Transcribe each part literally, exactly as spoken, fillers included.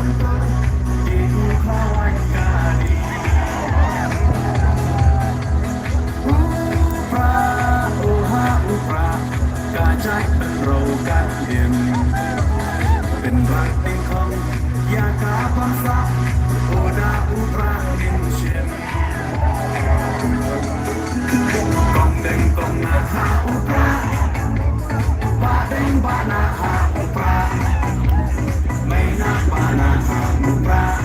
U Prah, u ha u Prah, ka jait pynroi ka im. Pynroi pynkhong ïa ka bangsa, u da u Prah ngin shim. Kong deng kong na ha u Prah, ba deng ba na ha u Prah, mei na ba na ha u Prah,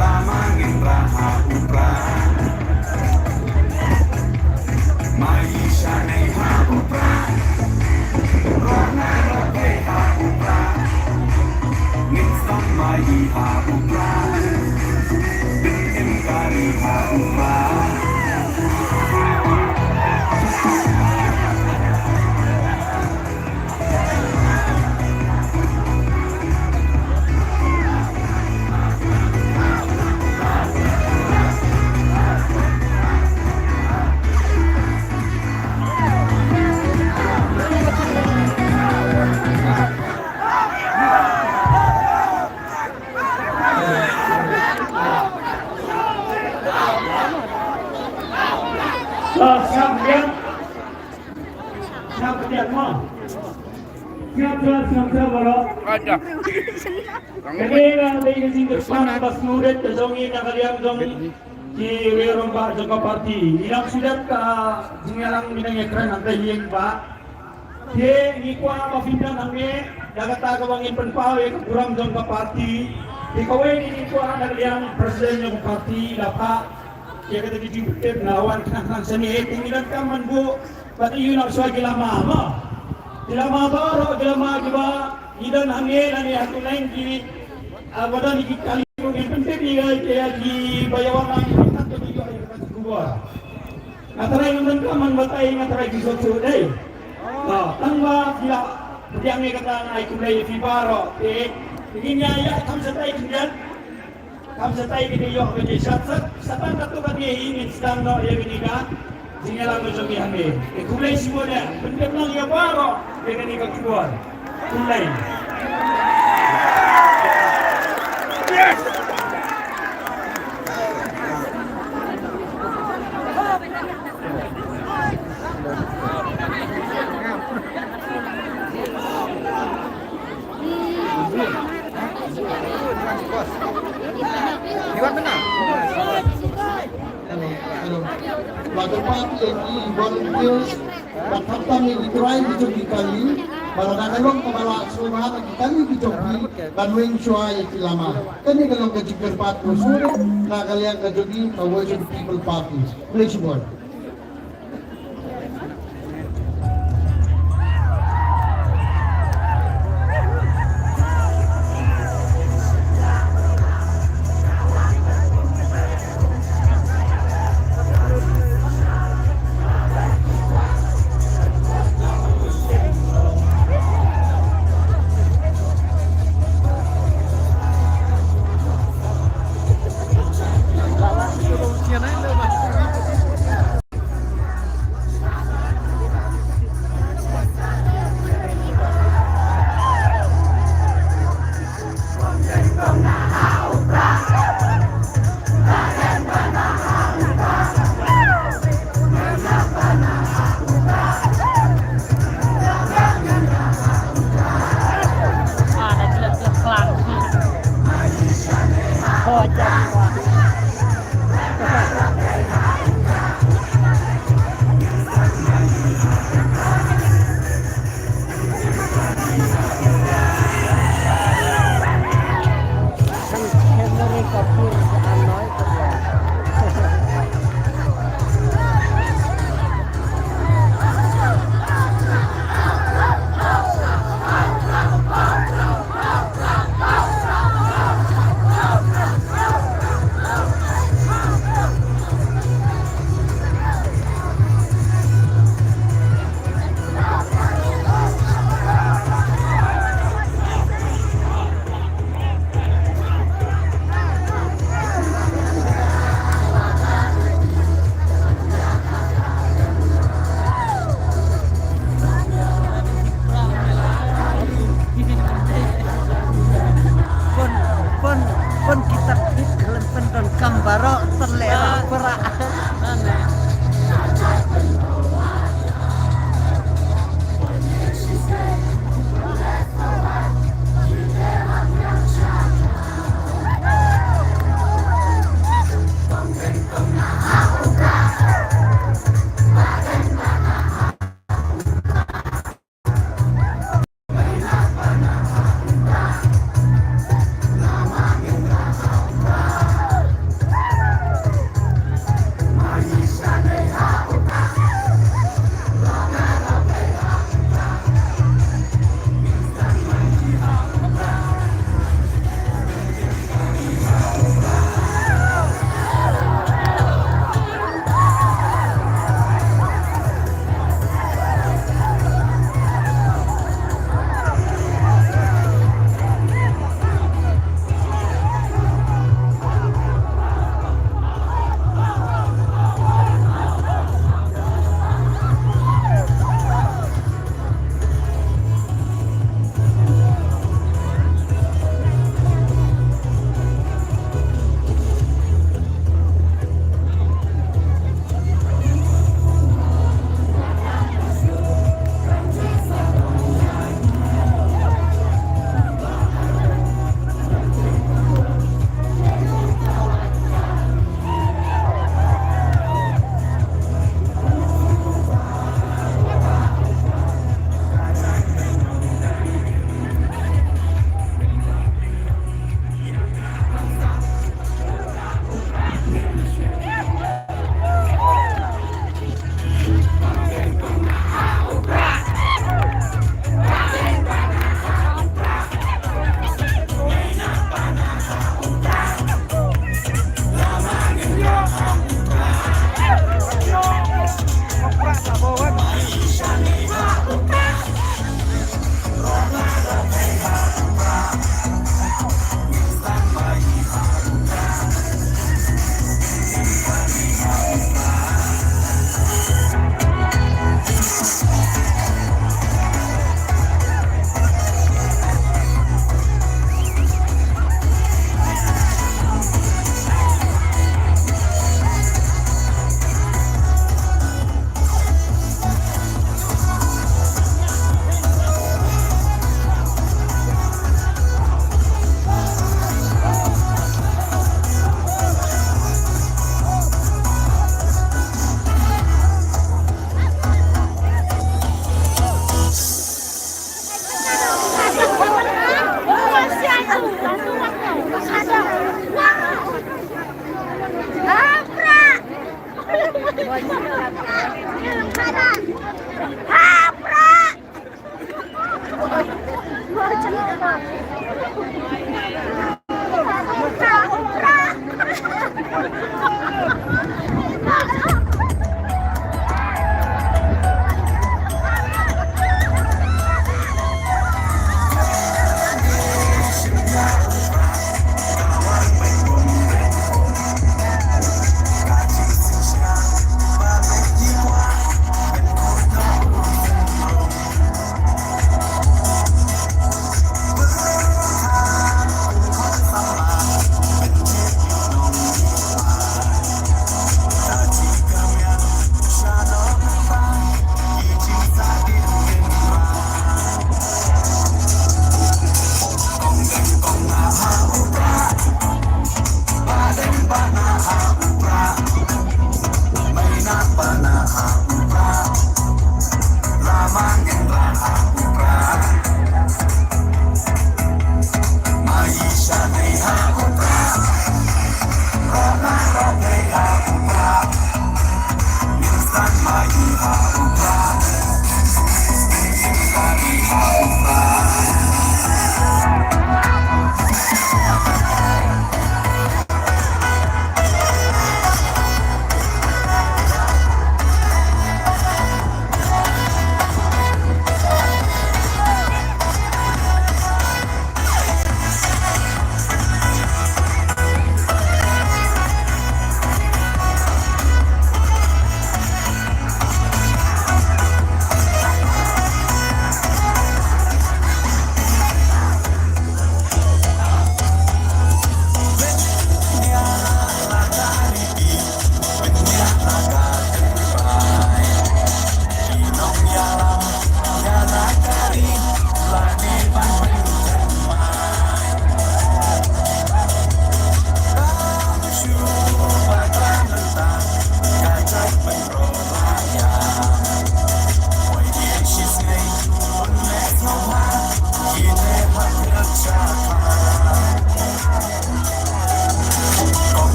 lama ngin rah ha u Prah. Mai sha nei ha u Prah, rah na rah kei ha u Prah. Ngin sdang mai ha u Prah, bin im kari ha u Prah. Sngap biang. Sngap biang mo. Sngap biang, sngap biang baroh. Ada. Kane ka dei ka jingkyrpad ba sngewrit ka jong ngi na ka liang jong ki rangbah jong ka party. Ngi dang shu dep ka jingïalang, ngi dang ïakren hangta ïing ba. Te ngi kwah ba phin don hangne da kata kaba ngin pynpaw ïa ka burom jong ka party. Te kawei ngi kwah na ka liang president jong ka party da phah ïa kata ka jingpyntip, na wan khnang khnang shane te ngi donkam ban buh. Bad ïa u nongshwa ki lama, mo. Ki lama baroh, ki lama kiba ngi don hangne lane ha Tuleng ki, ah, ba don ki kali ruh ngin pyntip ïa ki, ïa ki ba ïa wan lang ki, kat ka jingïoh ïa ka khubor. Nga tharai ngam donkam ban batai, nga tharai ki sngewthuh dei. Ah, tang ba ki la pdiang ïa kata, nga ai khublei ïa phi baroh. Te ngin ïa ïa kham shatai khyndiat. Kam sa tai kine ïoh kine shat sat, sa tang katto katne hi ngin sdang noh ïa kine ka jingïalang ka jong ngi hangne. Te khublei shibun eh, pyndep lang ïa baroh ïa kine ka khubor. Khublei. Hello, hello. Ba kyrpad ïa ki volunteers ban khamtam ïa ki trai ki jong ki kali, ba lada ka long kaba lah sngewbha na ki kali ki jong ki ban weng shuwa ïa ki lama. Kane ka long ka jingkyrpad kaba sngewbha na ka liang ka jong ki ka Voice of the People Party. Khublei shibun.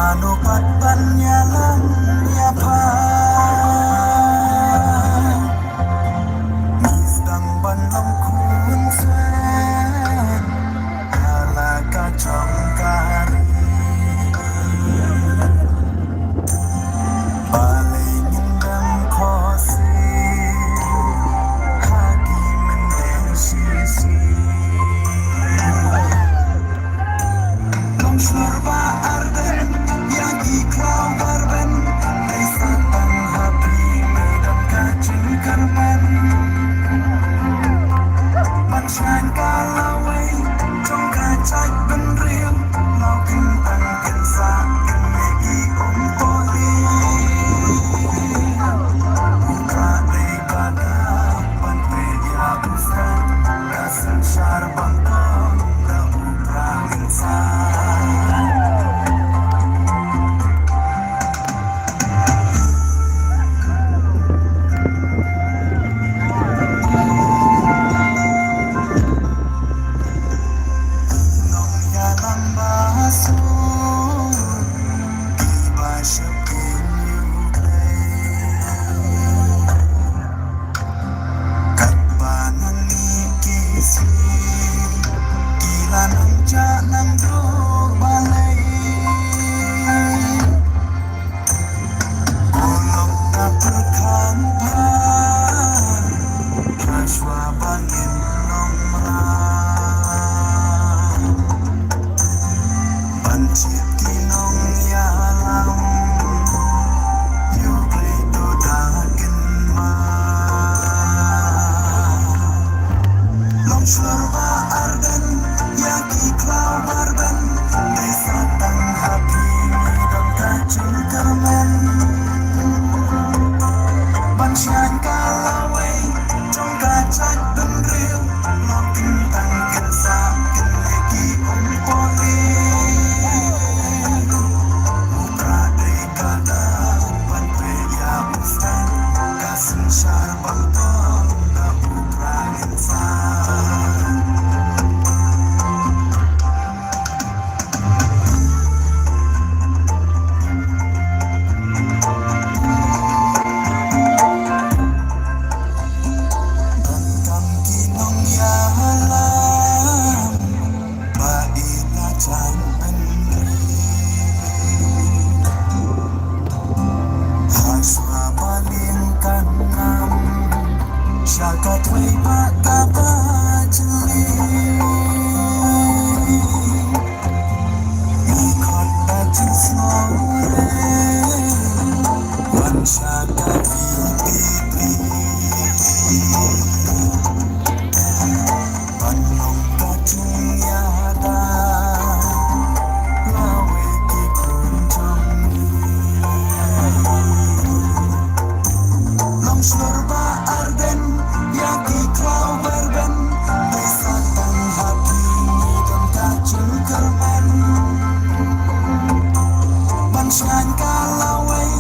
Ano pat ban ïalam ïapha. Ngi sdang ban long khun seng ha la ka jong ka ri. Balei ngin dang khohsiew ha ki mynder shisien? Long shlur ba arden ïa ki khlaw ba rben, dei sa tang ha phi me don ka jingkyrmen. Ban shngaiñ ka lawei jong ka jaitbynriew, law kyntang kynsah kynne ki um poh lieng. U Trai dei ka dak ban peit ïa u Skaiñ, ka synshar bang tong da u Trai ngin sa. Nongïalam ba sur kiba sheptieng ïa U Blei. Katba nangne ki sngi ki la nang jah nang duh balei. Ko long ka pyrkhat bha hashwa ba ngin long mrad. Ban jied ki nongïalam, ïa U Blei to da kynmaw. Long shlur ba arden ïa ki khlaw ba rben, dei sa tang ha phi me don ka jingkyrmen. Ban shngaiñ ka lawei jong ka jaitbynriew, law kyntang kynsah kynne ki um poh lieng. U Trai dei ka dak ban peit ïa u Skaiñ, ka synshar bang tong da u Trai ngin sa. Donkam ki nongïalam ba ïeit na jaitbynriew. Hashwa ba lieng kan ngam sha ka twai ba kaba jylliew. Ngi khot da jingsngewrit wan sha ka V P P. Ban long ka jingïada lawei ki khun jong ngi. Long shlur ba arden ïa ki khlaw ba rben, dei sa tang ha phi me don ka jingkyrmen. Ban shngaiñ ka lawei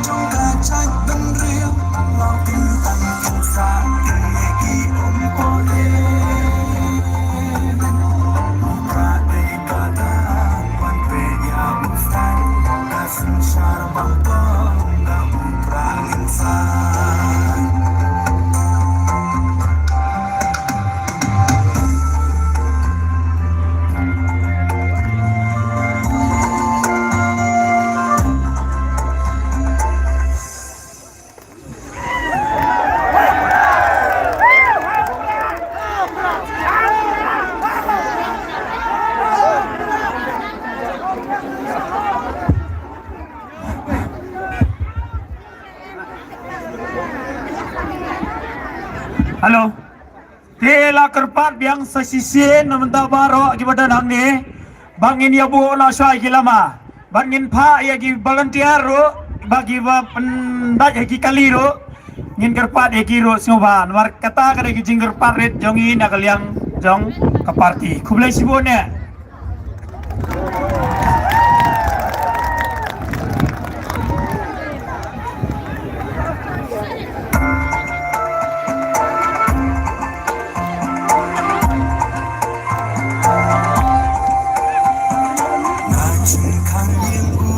jong ka jaitbynriew, law kyntang kynsah kynne ki um poh lieng. U Trai dei ka dak ban peit ïa u Skaiñ, ka synshar bang tong da u Trai ngin sa. Hello. Te la kyrpad biang sa shisien na mynta baroh kiba don hangne ba ngin ïa buh noh shuwa ïa ki lama. Bad ngin phah ïa ki volunteer ruh ba kiba pyndait ïa ki kali ruh. Ngin kyrpad ïa ki ruh sngewbha. Namar kata ka dei ka jingkyrpad rit jong ngi na ka liang jong ka party. Khublei shibun eh. Na jingkhang ïing u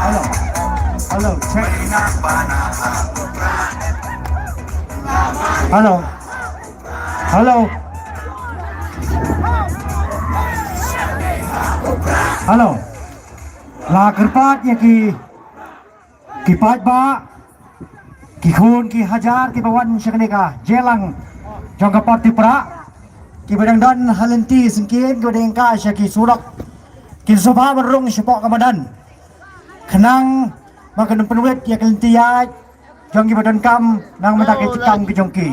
Hello. Hello, check. Hello. Hello. Hello. La kyrpad ïa ki, ki paidbah, ki khun ki hajar kiba wan sha kane ka jingïalang jong ka party Prah, kiba dang don ha lynti syngkien, kiba dang ka sha ki surok, kin sngewbha ban rung shapoh ka madan, khnang ba kan pynwit ïa ka lynti ïaid jong kiba donkam na ka bynta ka jingkam ka jong ki.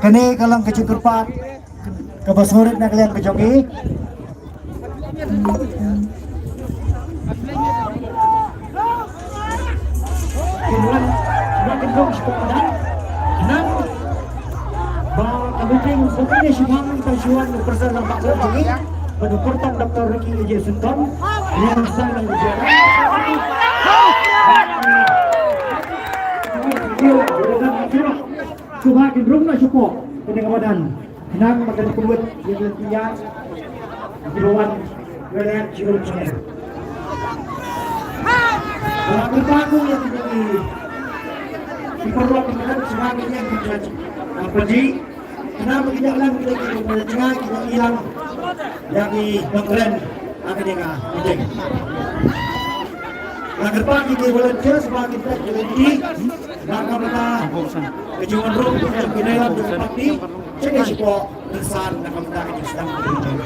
Kane ka long ka jingkyrpad kaba sngewrit na ka liang ka jong ki. Ba ka meeting ba kane shu hang ta shu wan u President Lambah Sawdong jong ngi, bad u Kyrtong Doctor Ricky A J Syngkon, ïa ngi sa nang. Shuwa kin rung na shuwa kane ka madan. Khnang ba kan pynwit ïa ka lynti ïaid. Ki ba wan ïa ka lynti ïaid. Ba la kyrpad ïa ki, ki paralok ki madan, shuwa kin ïaid ki judge. Apa ji? Khnang ba ki ïalang ki lynti ïaid, ki ïalang ïa ki nongkren ha kane ka meeting. La kyrpad ïa ki volunteers ba kin peit ïa ki lynti. Ba ka bynta ka jingwan rung jong ki nongïalam jong ka party. Check ïa shapoh kynsan na ka bynta ka jingsdang ka jingwan.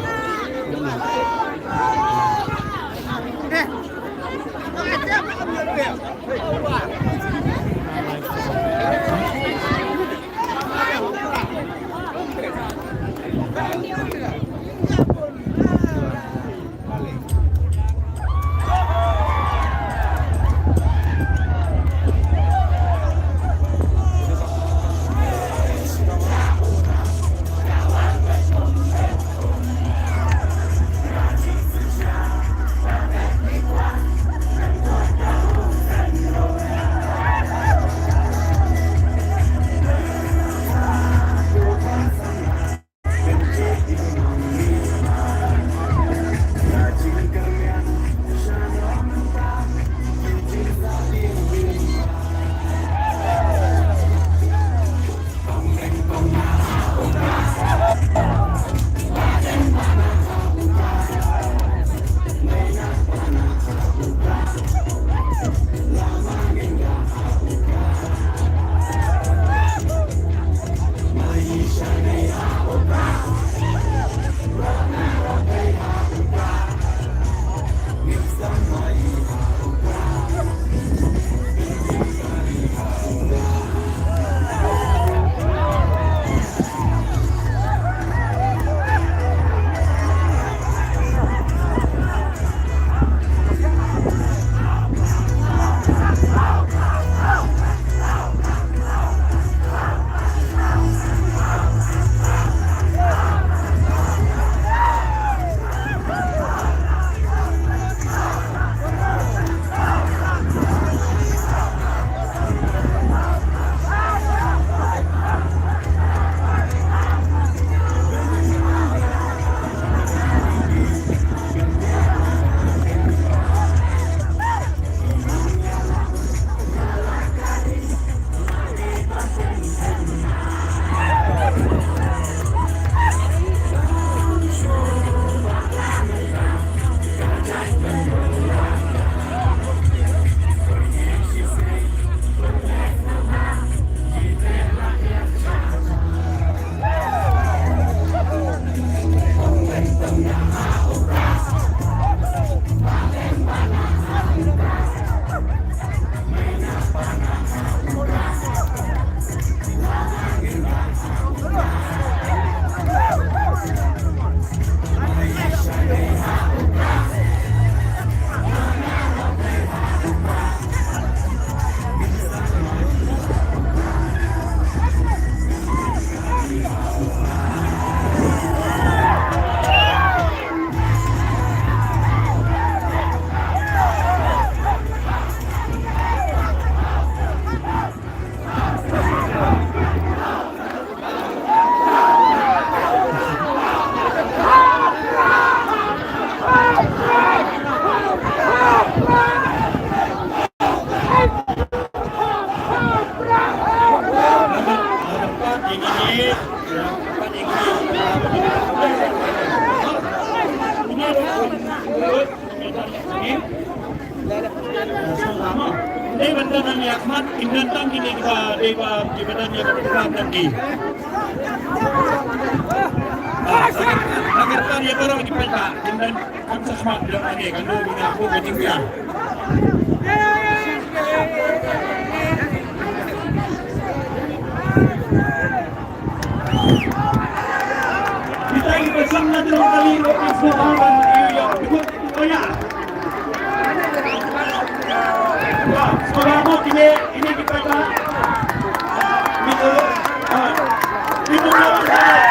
Dei ban don ïa khmat, kin don tang kine kiba, dei ba, kiba don ïa ka program tang ki. Ah, sakit, sakit kan ïa baroh ki paidbah, kin don kham sa khmat, don ane, kan don bina ko ka jingbiang. Kita ki pasang na jrong kali, lo ki sngewbha ban ïoh ïoh. Oh ya. Wah, sngewbha mo kine, kine ki paidbah. Kine, ah, kine ki paidbah.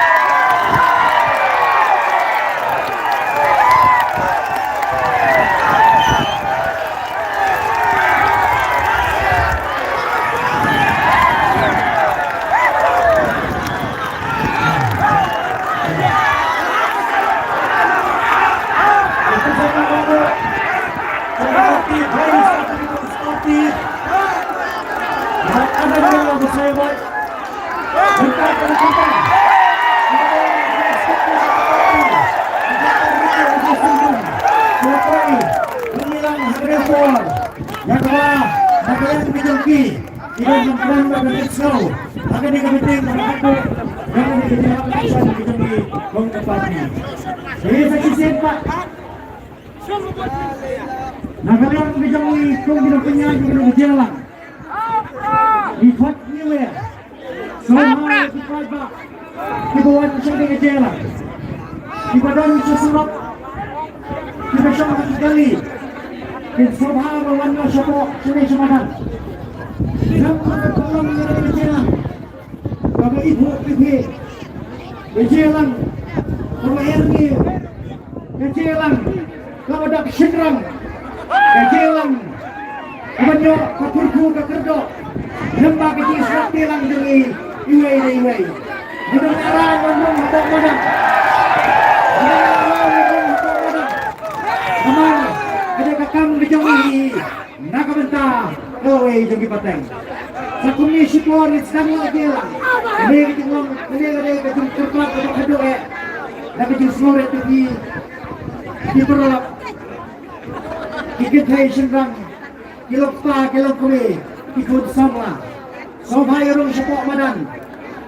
Ïa kaba na ka liang ka jong ki, ki don ban kren bad ban ïohsngew ha kane ka meeting kaba haduh ïa kane ka jingïakhun election ka jong ki kum ka party. Te sa shisien pat, na ka liang ka jong ngi kum ki nongpynïaid jong ka jylla, ngi khot ngi wer. Sngewbha ïa ki paidbah kiba wan sha kane ka jylla, kiba don sha surok, kiba shong ha ki kali, kin sngewbha ban wan noh shapoh shane sha madan. Ngam kwah ban pynlong ïa kane ka jylla kaba ithuh ithuh, ka jylla kaba erñiew, ka jylla kaba dap shynrang, ka jylla kaba ïoh ka kyrkhu ka kyrdoh lyngba ka jingsngewthuh lang jong ngi iwei na iwei. Ngi dang ïa rung rung hapoh madan. Ngi dang ïa rung rung hapoh madan. Namar ka dei ka kam ka jong ngi na ka bynta kawei jong ki pateng. Sa kumne shipor ngi sdang ïa ka jylla. Kane ka jinglong, kane ka dei ka jingkyrpad kaba khadduh eh. Na ka jingsngewrit jong ki, ki paralok, ki kynthei shynrang, ki longkpa ki longkmie, ki khun samla. Sngewbha ïa rung shapoh madan.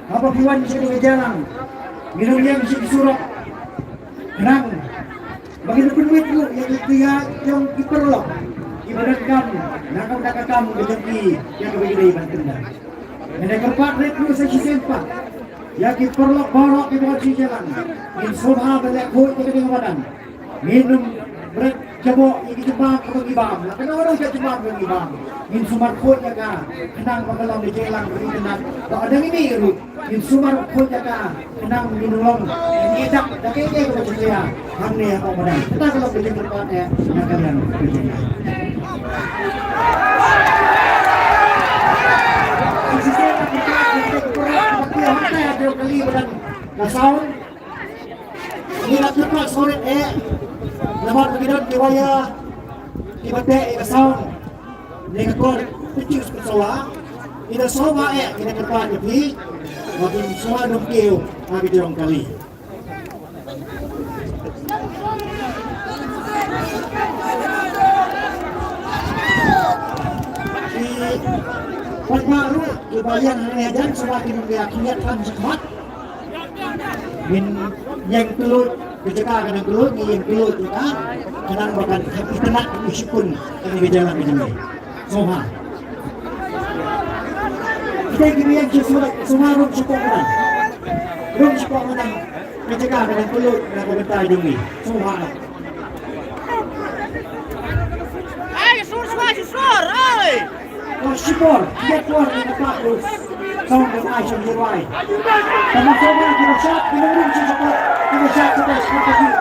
Haba phi wan sha ka jylla, ngin ym ïeng sha ki surok. Khnang ba ngin pynwit ruh ïa ki ïa jong ki paralok kiba donkam na ka bynta ka kam ka jong ki ïa kaba ki dei ban pynda. Ngin ïa kyrpad rit ruh sa shisien pat ïa ki paralok baroh kiba wan sha jylla. Ngin sngewbha ban leh khuid ïa kane ka madan. Ngin ym bret jaboh ïa ki jingbam kaba ngi bam. La kano kano ka jingbam kaba ngi bam, ngin sumar khuid ïa ka khnang ba ka long ka jingïalang kaba itynnad. Ba lada ngi mih ruh, ngin sumar khuid ïa ka khnang ngin long, ngin ïadap da kaei kaei kaba jia hangne hapoh madan. Kata ka long ka jingkyrpad eh na ka liang ka jong ngi. Ka sound. Ngi la kyrpad sngewrit eh namar ba ki don ki waya kiba teh ïa ka sound ne ka kor pynjur sha sawa. Ngi la sawa eh, ngi la kyrpad ïa phi ba phin sawa dum kiew ha ka jrong kali. Ki paidbah ruh kiba ïeng hangne hajan, sawa kin ïa khyndiat khlem shakhmat. Ngin ïeng kylluid, ka jaka ka nang kylluid, ngin ïeng kylluid ïa ka, ka nang ba kan itynnad, ka shipun kane ka jaka ka jong ngi. Sngewbha. Kita ki ïeng ki sngewbha, sngewbha rung shapoh ka nang. Rung shapoh ka nang. Ka jaka ka nang kylluid na ka bynta jong ngi. Sngewbha. Ai, sur, sur, sur, ai. Ko shipor, ïa por ïa ka pa ko. Song ka ai shong ïa wai. Tama song ba ki shot, ki nang rum shipor. Ki shot, shot, shot, shot.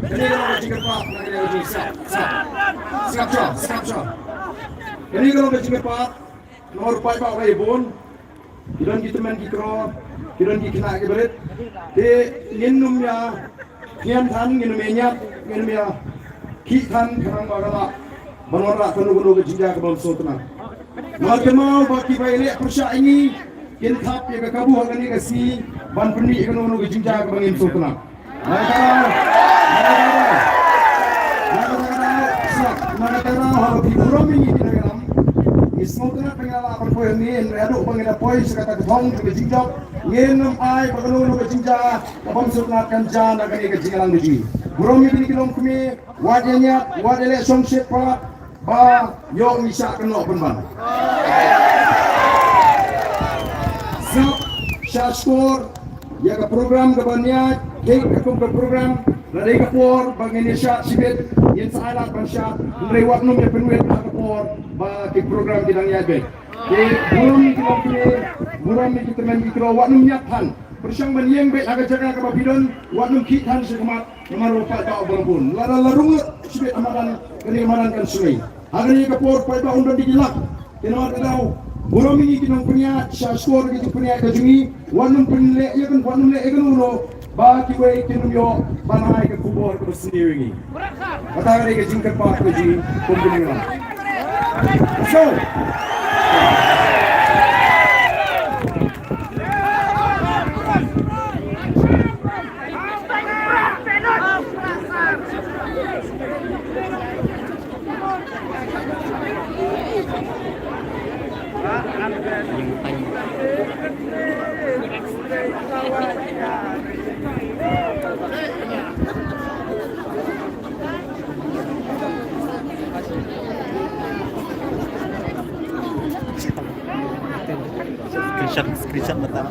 Kane ka long ka jingkyrpad na kane ka jingkyrpad. Sngap sha, sngap sha. Kane ka long ka jingkyrpad. Namar u paidbah u la ïa bun. Ki don ki tymmen ki kro, ki don ki khynnah ki barit. Te ngin ym ïa khñiang than, ngin ym ïa ñiat, ngin ym ïa khih than khnang ba ka lah ban wanrah kano kano ka jingjia ka bym sngewtynnat. Namar kynmaw ba kiba ïaleh pyrshah ïa ngi kin thap ïa ka kabu ha kane ka sngi ban pynmih ïa kano kano ka jingjia kaba ngim sngewtynnat. Na kata, na kata, na kata, na kata, na kata, haba phi burom ïa ngi ki nongïalam, ngi sngewtynnat ba ngi la lah ban poi hangne, hynrei haduh ba ngi la poi sha kata ka thong ka jingjop, ngin ym ai ba kano kano ka jingjia ka bym sngewtynnat kan jia na kane ka jingïalang ka jong ngi. Burom ïa kine ki longkmie, wat ïa ñiat, wat ïa leh shongshit palat, ba ïoh ngi shah kynnoh pynban. Sngap, shah shkor ïa ka program kaba ngi ïaid, dei ka kum ka program, la dei ka por ba ngin ïa shah shibit, ngin sa ai lad ban shah, hynrei wat nym ïa pynwit ha ka por ba ki program ki dang ïaid beit. Te burom ïa ki longkmie, burom ïa ki tymmen ki kro, wat nym ñiat than. Pyrshang ban ïeng beit ha ka jaka kaba phi don, wat nym khih than sha khmat. Namar u paidbah u ba la bun. Lada la rung lut shibit ha madan, kane ka madan kan shngaiñ. Ha kane ka por paidbah un don da ki lak. Te namar kata, burom ïa ngi ki nongpynïaid, shah shkor ïa ki jingpynïaid ka jong ngi, wat nym pynleh ïa kan, wat nym leh ïa kano kano, ba kiwei kin ym ïoh ban ai ka khubor kaba sniew ïa ngi. Kata ka dei ka jingkyrpad ka jong ngi kum ki nongïalam. So, Screenshot, screenshot mata.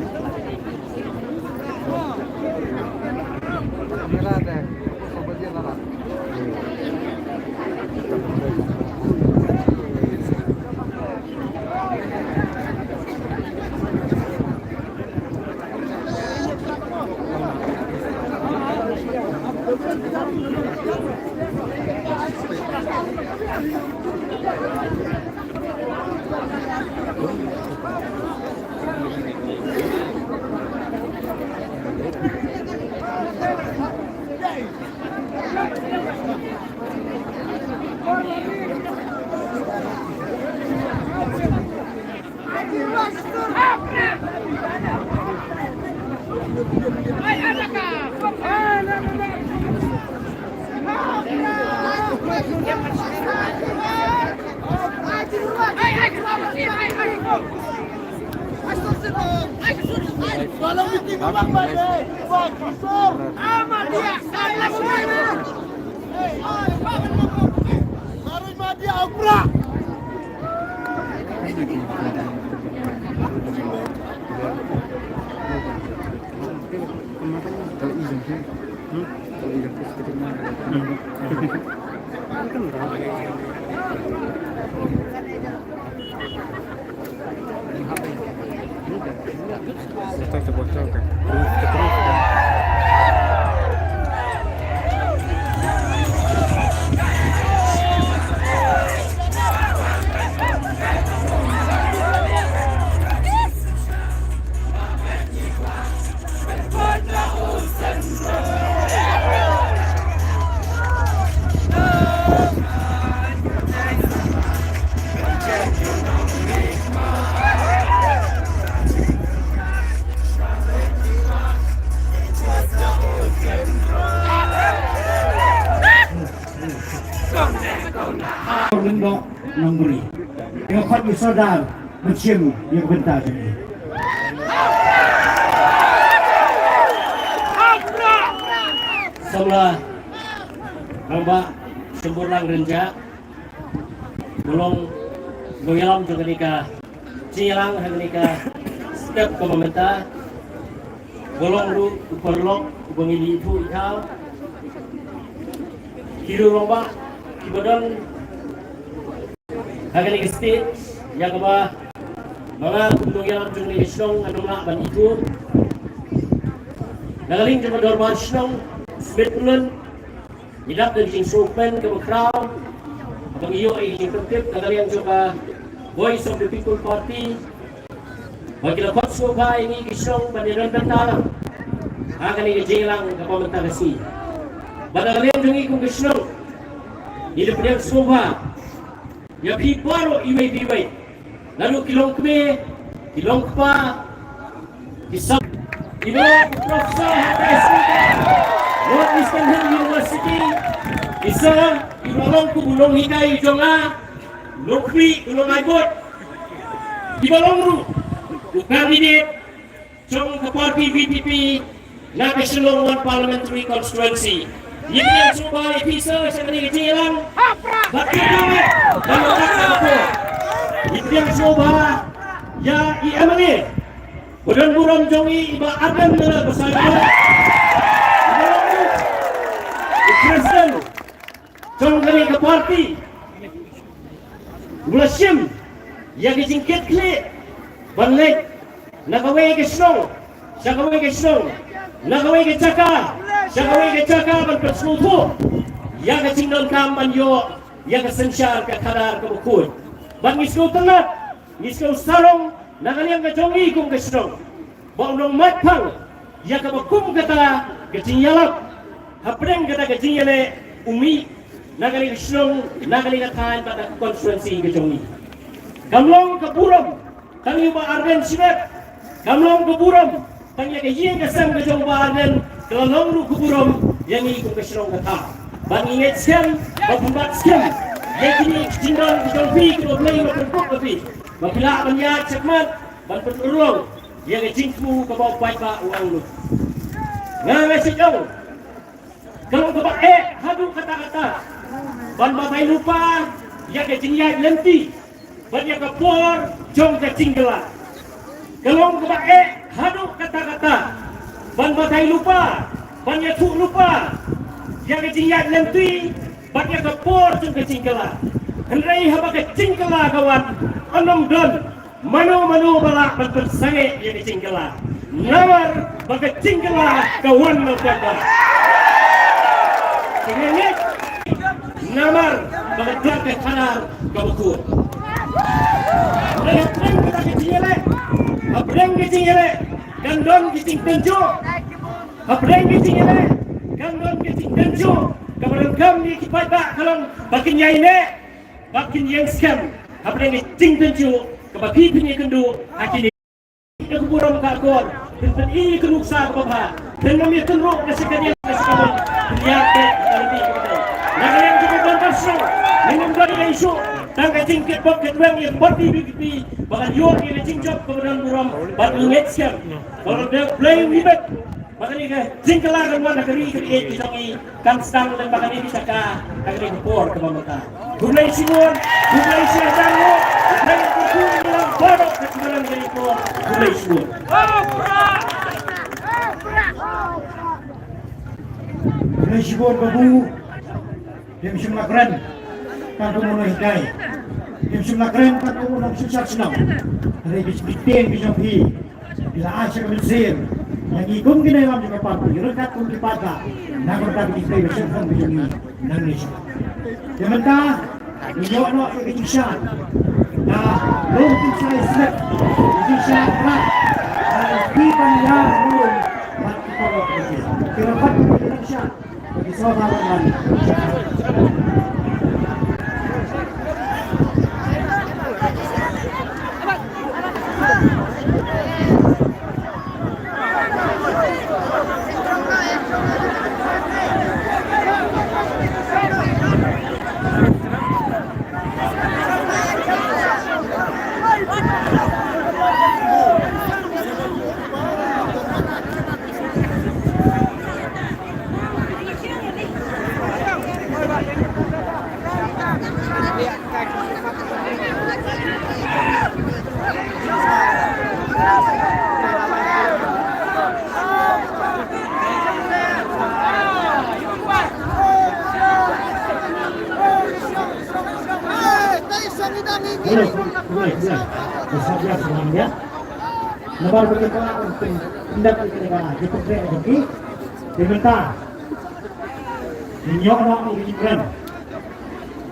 Lyngdoh Nongbri. Nga khot ïa u Sordar ban shim ïa ka bynta jong ngi. Samla Rangbah Shemburlang Rynjah, u long nongïalam jong kane ka jingïalang ha kane ka step kaba mynta. Ka long ruh u paralok uba ngi la ithuh ithaw. Ki ruh long ba kiba don ha kane ka state ïa kaba ma nga kum u nongïalam jong kane ka shnong ngan ym lah ban ithuh. Na ka liang jong ka dorbar shnong Smit Pulun, ngi dap da ka jingsngewkmen kaba khraw haba ngi ïoh ïa ka jingpyntip na ka liang jong ka Voice of the People Party ba ki la khot sngewbha ïa ngi ki shnong ban ïadon bynta lang ha kane ka jingïalang kaba mynta ka sngi. Bad na ka liang jong ngi kum ki shnong ngi la pdiang sngewbha ïa phi baroh iwei pa iwei, naduh ki long kmie, ki long kpa, ki sap, ki long professor ha ka North Eastern Hill University, ki sa, ki long kum u nonghikai jong nga, nongkhmih, u nongaibot, kiba long ruh u candidate jong ka party V P P na ka Shillong One Parliamentary Constituency. Ngi pdiang sngewbha ïa phi sir sha kane ka jingïalang. Bad kyrpad ïa phi ban ïa ka por. Ngi pdiang sngewbha ïa i M L A ba don burom jong ngi, i Bah Ardent Miller Basaiawmoit, i Bah Ardent, i President jong kane ka party, u la shim ïa ka jingkitkhlieh ban leit na kawei ka shnong sha kawei ka shnong, na kawei ka jaka sha kawei ka jaka ban pynsngewthuh ïa ka jingdonkam ban ïoh ïa ka synshar ka khadar kaba khuid. Ban ngi sngewtynnat, ngi sngewsarong na ka liang ka jong ngi kum ka shnong ba u nongmait phang ïa kaba kum kata ka jingïalap hapdeng kata ka jingïaleh u mih na ka liang ka shnong, na ka liang ka thaiñ bad na ka constituency ka jong ngi. Kam long ka burom tang ïa u Bah Ardent shimet, kam long ka burom tang ïa ka ïing ka sem ka jong u Bah Ardent, ka la long ruh ka burom ïa ngi kum ka shnong ka thaw. Bad ngi ngeit skhem ba pynbat skhem ïa kine ki jingdon ki jong phi kiba U Blei u la pynkup ïa phi ba phi lah ban ïaid shakhmat ban pynurlong ïa ka jingthmu kaba u paidbah u angnud. Nga nga shu ong ka long kaba eh haduh katta katta ban batai lypa ïa ka jingïaid lynti bad ïa ka por jong ka jingkylla. Ka long kaba eh haduh katta katta ban batai lypa, ban ïathuh lypa ïa ka jingïaid lynti bad ïa ka por jong ka jingkylla. Hynrei haba ka jingkylla ka wan, ym don mano mano ba lah ban pynsangeh ïa ka jingkylla. Namar ba ka jingkylla ka wan na u paidbah. Ka ngeit namar ba ka don ka khadar kaba khuid. Hapdeng kata ka jingïaleh, hapdeng ka jingïaleh kan don ka jingtynjuh. Hapdeng ka jingïaleh kan don ka jingtynjuh. Kaba donkam ïa ki paidbah ka long ba kin ïaineh bad kin ïeng skhem hapdeng ka jingtynjuh kaba phi phin ïakynduh ha kine. Ka burom ka akor, phin pyni ka nuksa kaba bha, phin ym ïatynruh ka shakadiang ka shakabon, phin ïaid beit ka lynti kaba dei. Na ka liang jong ka dorbar shnong ngin ym don ei ei shuh tang ka jingkitbok kitweng ïa ka party V P P ba kan ïoh ïa ka jingjop kaba don burom bad ngi ngeit skhem ba U Blei u ibit ba kane ka jingkylla kan wan ha ka ri ka riej ka jong ngi. Kan sdang lem bad kane ka jaka ha kane ka por kaba mynta. Khublei shibun, khublei shihajar nguh, khublei khublei ïa ngi baroh ka jingïalang kane ka por. Khublei shibun. Khublei shibun Babu. Phim shym la kren tang kum u nonghikai. Phim shym la kren tang kum u nongsynshar shnong. Hynrei ki jingtieng ki jong phi ki la ai sha ka mynsiem ïa ngi kum ki nongïalam jong ka party, ryngkat kum ki paidbah, na ka bynta ka jingtei ba shyrkhong ka jong ngi nangne shakhmat. Te mynta ngi ïoh noh ïa ka jingshad na Longkynsai Smit, ka jingshad rat na ki ban ïa ruh bad ki paralok jong ki. Ki la pat ki dang shad. Ïa. Namar ba ki kwah ban pyndep ïa ka jingpyntrei jong ki. Te mynta ngi ïoh noh ïa ka jingkren.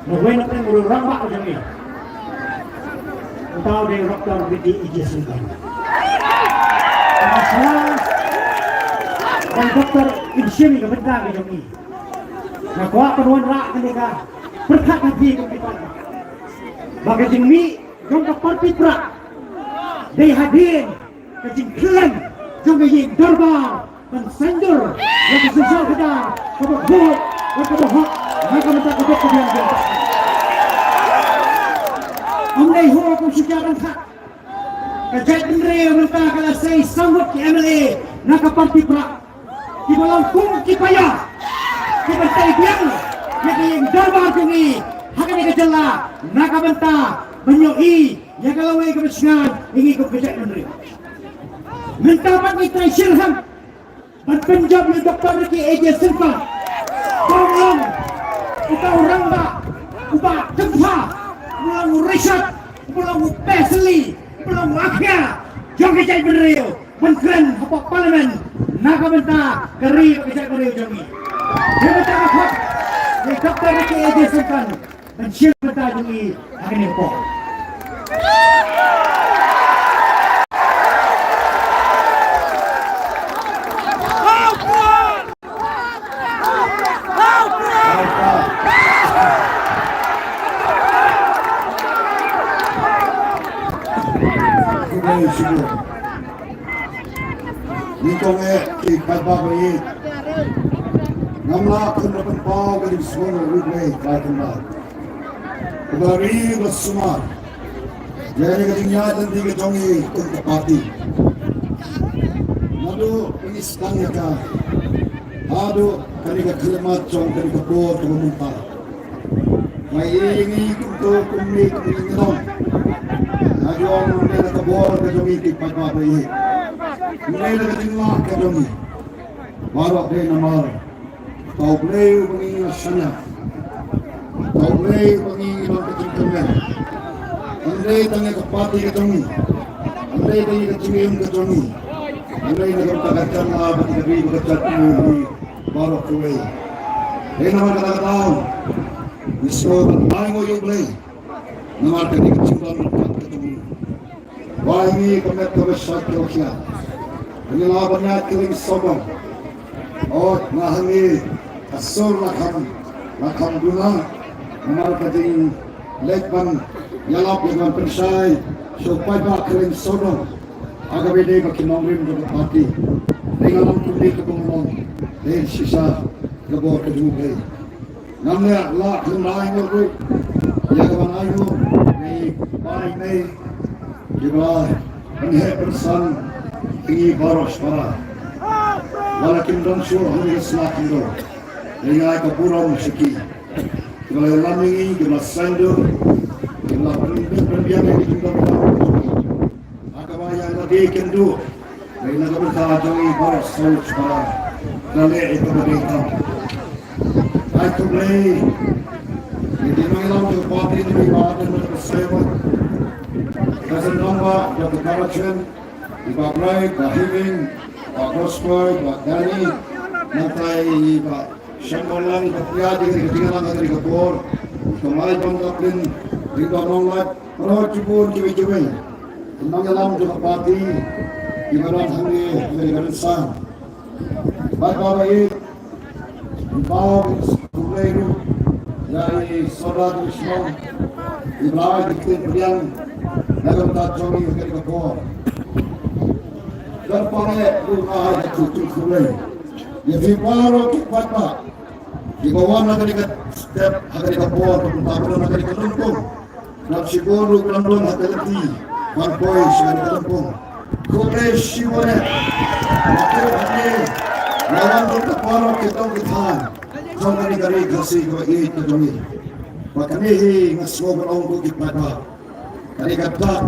Ngi wei na pdeng u rangbah jong ngi. Uta u dei u Doktor B D A J Singh. Nga sngewbha ban Doktor in shim ïa ka bynta ka jong ngi. Nga kwah ban wanrah kane ka pyrkhat na phi kum ki paidbah ba ka jingmih jong ka party Prah dei hadien ka jingkhlem jong ka ïing dorbar ban saiñdur ïa ka shisha khadar kaba khuid bad kaba hok na ka bynta ka dok ka diang jong ka. Ym dei ho kum shisha ryngkat. Ka jaitbynriew mynta ka la sei saw ngut ki M L A na ka party Prah. Kiba long kum ki paia kiba tei biang ïa ka ïing dorbar jong ngi ha kane ka jylla na ka bynta ban ïohi ïa ka lawei kaba shngaiñ ïa ngi kum ka jaitbynriew. Mynta pat ngi trai shitrhem ban pynjop ïa u Doktor Ricky A J Syngkon. Ba u long uta u rangbah uba kynthah, u long u rishot, u long u pesli, u long u akhia jong ka jaitbynriew ban kren hapoh Parliament na ka bynta ka ri bad ka jaitbynriew jong ngi. Ïa kata ka khot ïa u Doktor Ricky A J Syngkon ban shim bynta jong ngi ha kane ka por. Khublei shibun. Nyngkong eh ki paidbah ba ïeit, ngam lah ban pynpaw ka jingsngew ruh Blei Trai Kynrad kaba ri ba sumar ïa kane ka jingïaid lynti ka jong ngi kum ka party. Naduh ba ngi sdang ïa ka haduh kane ka khyllipmat jong kane ka por kaba mynta. Nga ïohi ïa ngi kumto kumne kumne ngi long. Nga ïohi ym dei na ka bor ka jong ngi ki paidbah ba ïeit. Ym dei na ka jinglah ka jong ngi. Baroh dei namar uta U Blei uba ngi ïa shaniah, uta U Blei uba ngi ïa long ka jingkyrmen. Ym dei tang ïa ka party ka jong ngi, ym dei tang ïa ka jingim ka jong ngi, ym dei na ka bynta ka jylla bad ka ri bad ka jaitbynriew baroh kawei. Dei namar kata ka daw ngi sngewbha ban ai nguh ïa U Blei namar kane ka jingdon ryngkat ka jong ngi. Wai ngi ka met kaba shait kaba khiah. Ngi la ban ïaid ka lieng sawdong. Ot, nga hangne ka sur la kham, la kham duna namar ka jingleit ban ïalap ïa ka ban pynshai sha u paidbah ka lieng sawdong. Ha kaba ïadei bad ki nongrim jong ka party. Dei nga long kumne kaba nga long, dei shisha ka bor ka jong U Blei. Ngam lah, lah ban ai nguh ruh ïa ka ban ai nguh ïa i Bai Mei, kiba la pynheh pynsan ïa ngi baroh shipara. Wat la kim don shuh ha kane ka sla khyndew, dei nga ai ka burom sha ki. Kiba la ïalam ïa ngi, kiba la saiñdur, kiba la pynbiang, pynbiang ïa ngi, kiba la pynbiang. Ha kaba ïa lade kynduh, dei na ka bynta jong ngi baroh saw shipara. Ka leh ïa kaba dei tam. Ai khublei. Ngi dei nongïalam jong ka party ngi ba dei na ka saiwan. Ka seng nong ba, Doctor Karachen, i Bah Bright, Bah Himing, Bah Koskoi, Bah Dani, nangta i Bah Shang Bang Lang, i Bah Pia, i Bah Pia Lang, i Bah Bor, i Bah Mai Bang Kaplin, i Bah Nong Lait, baroh shibun kiwei kiwei. Ki nongïalam jong ka party, kiba don hangne, hangne ka rynsan. Bad ba ba ïeit, Ba khublei ruh ïa i Sordar Dushmon, i ba la ai ka ktien pdiang na ka bynta jong ngi ha kane ka por. Kyrpang eh ruh nga ai ka khublei ïa phi baroh ki paidbah kiba wan ha kane ka step, ha kane ka por, kaba mynta ba don ha kane ka lympung. Nang shibun ruh ki nang don ha ka lynti ban poi sha kane ka lympung. Khublei shibun eh. Nga tip hangne nga wan ruh da baroh ki tong ki than jong kane ka ri Khasi kaba ïeit ka jong ngi. Bad kane hi nga sngew ban ong ruh ki paidbah, kane ka dak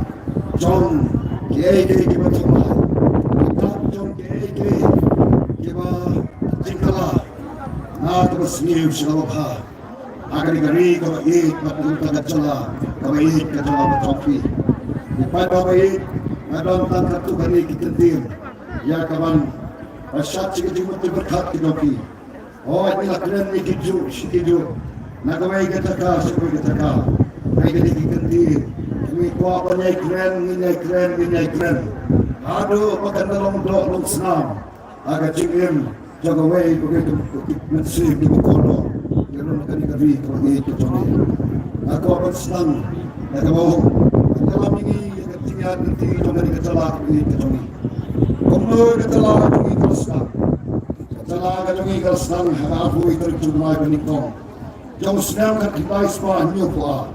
jong kiei kiei kiba thymmai, ka dak jong kiei kiei kiba jingkylla, na kaba sniew sha kaba bha. Ha kane ka ri kaba ïeit bad kane ka jylla kaba ïeit, ka jylla ba jong phi. Ki paidbah ba ïeit, Ka don tang katto katne ki kyntien ïa kaban pynshad sha ka jingmut jingpyrkhat ka jong ki. Hooid, ngi la kren ïa ki juh shi ki juh, na kawei ka jaka sha kawei ka jaka. Hynrei kine ki kyntien ngi kwah ban ïai kren, ngin ïai kren, ngin ïai kren haduh ba kan da long doh long snam ha ka jingim jong kawei pa kawei ka mynsiem kiba kordor ïa kane ka ri kaba ïeit ka jong ngi. Nga kwah ban sdang da kaba ong, ka jingïaid lynti jong kane ka jylla kaba ïeit ka jong ngi. Kumno ka jylla ka jong ngi ka la sdang? Ka jylla ka jong ngi ka la sdang ha ka arphew wei tarik July ba nyngkong jong u snem khatkhyndai spah hynñiewphew ar.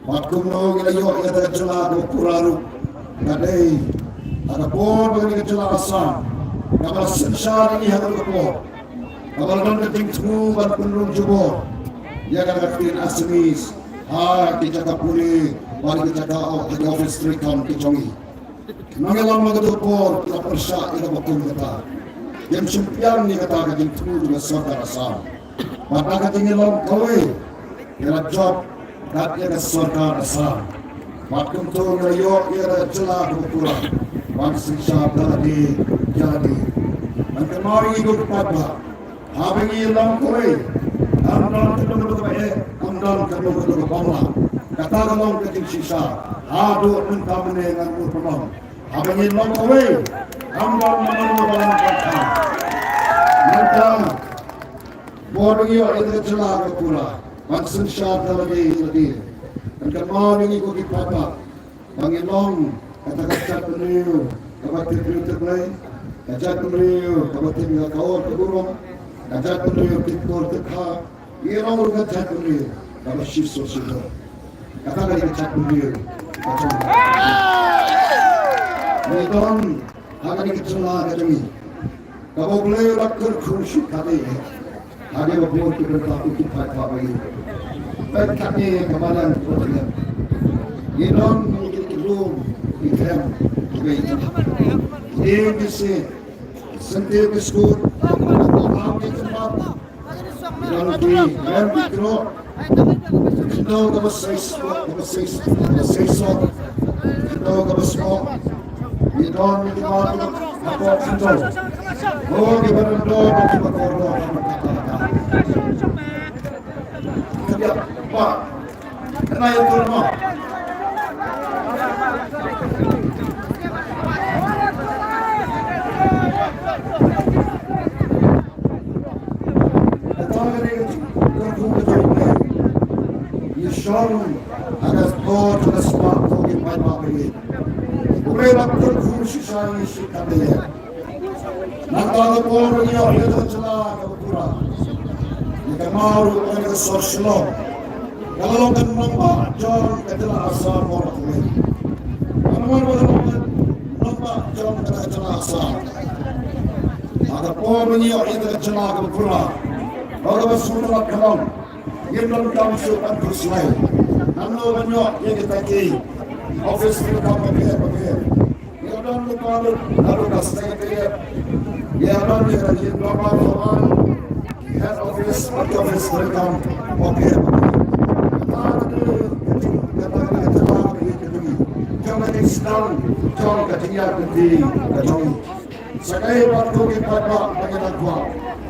Bad kumno ngi la ïoh ïa ka jylla kaba pura ruh, ka dei ha ka por ba kane ka jylla Assam kaba la synshar ïa ngi ha kata ka por, kaba la don ka jingthmu ban pynrung jubor ïa ka ktien Assamese ha ki jaka pule bad ki jaka, ha ki office treikam ki jong ngi. Nongïalam ha kata ka por ki la pyrshah ïa kaba kum kata. Kim shym pdiang ïa kata ka jingthmu jong ka sorkar Assam. Bad na ka jingïalam kawei, ki la jop kat ïa ka sorkar Assam. Bad kumta ngi la ïoh ïa ka jylla kaba pura ban synshar da lade ïa lade. Ngan kynmaw ïa ngi ko ki paidbah, haba ngi long kawei, kam don kano kano kaba eh, kam don kano kano kaba bamla. Kata ka long ka jingshisha haduh mynta mynne ngan mut ban ong. Haba ngi long kawei, kam don mano mano ba lah ban kha. Mynta, bor ba ngi ïoh ïa ka jylla kaba pura ban synshar da lade ïa lade. Ngan kynmaw ïa ngi ko ki paidbah ba ngi long kata ka jaitbynriew kaba tip briew tip Blei, ka jaitbynriew kaba tip ïa ka or ka burom, ka jaitbynriew tip kor tip kha. Ngi long ruh ka jaitbynriew kaba shisha shisha. Kata ka dei ka jaitbynriew ka jong ngi. Ngi don ha kane ka jylla ka jong ngi kaba U Blei u la kyrkhu shisha ïa ngi. Hadien ba bun ki bynta, ko ki paidbah ba ïeit, peit katne ka balang ka balang. Ngi don ngi ki lum ki khlem ki bei. Ngi ngi sngewthuh ki skur, ngi don ki khlem ki kro. Khyndew kaba seisoh, kaba seisoh, kaba seisoh. Khyndew kaba seisoh. Ngi don ngi ki mat hapoh khyndew. Ko kiba don don kiba kordor. Ka biang ba. Kane ïa tur mo. Ngi shong ha ka spot, ha ka spot ko ki paidbah ba ïeit. U Blei u la kyrkhu shisha ïa ngi shikatdei. Nangta ka por ba ngi ïoh ïa ka jylla kaba pura, ngi kynmaw ruh ba ka sor Shillong ka la long ka nongbah jong ka jylla Assam baroh kawei. Ka nongbah, ka nongbah jong ka jylla Assam. Ha ka por ba ngi ïoh ïa ka jylla kaba pura, ba kaba sngewtynnat ka long, ngim donkam shuh ban khuslai. Nangno ban ïoh ïa kita ki office treikam ba pher ba pher. Ïa don lypa lut naduh ka Secretariat, ïa don ïa ka Ïingdorbar Bhawan, head office, bad ki office treikam ba pher ba pher. Kata ka dei ka jing, kata ka dei ka jingïaid lynti ka jong ngi, jong ka jingsdang, jong ka jingïaid lynti ka jong ngi. Sa kaei pat ko ki paidbah ba ngi dang kwah,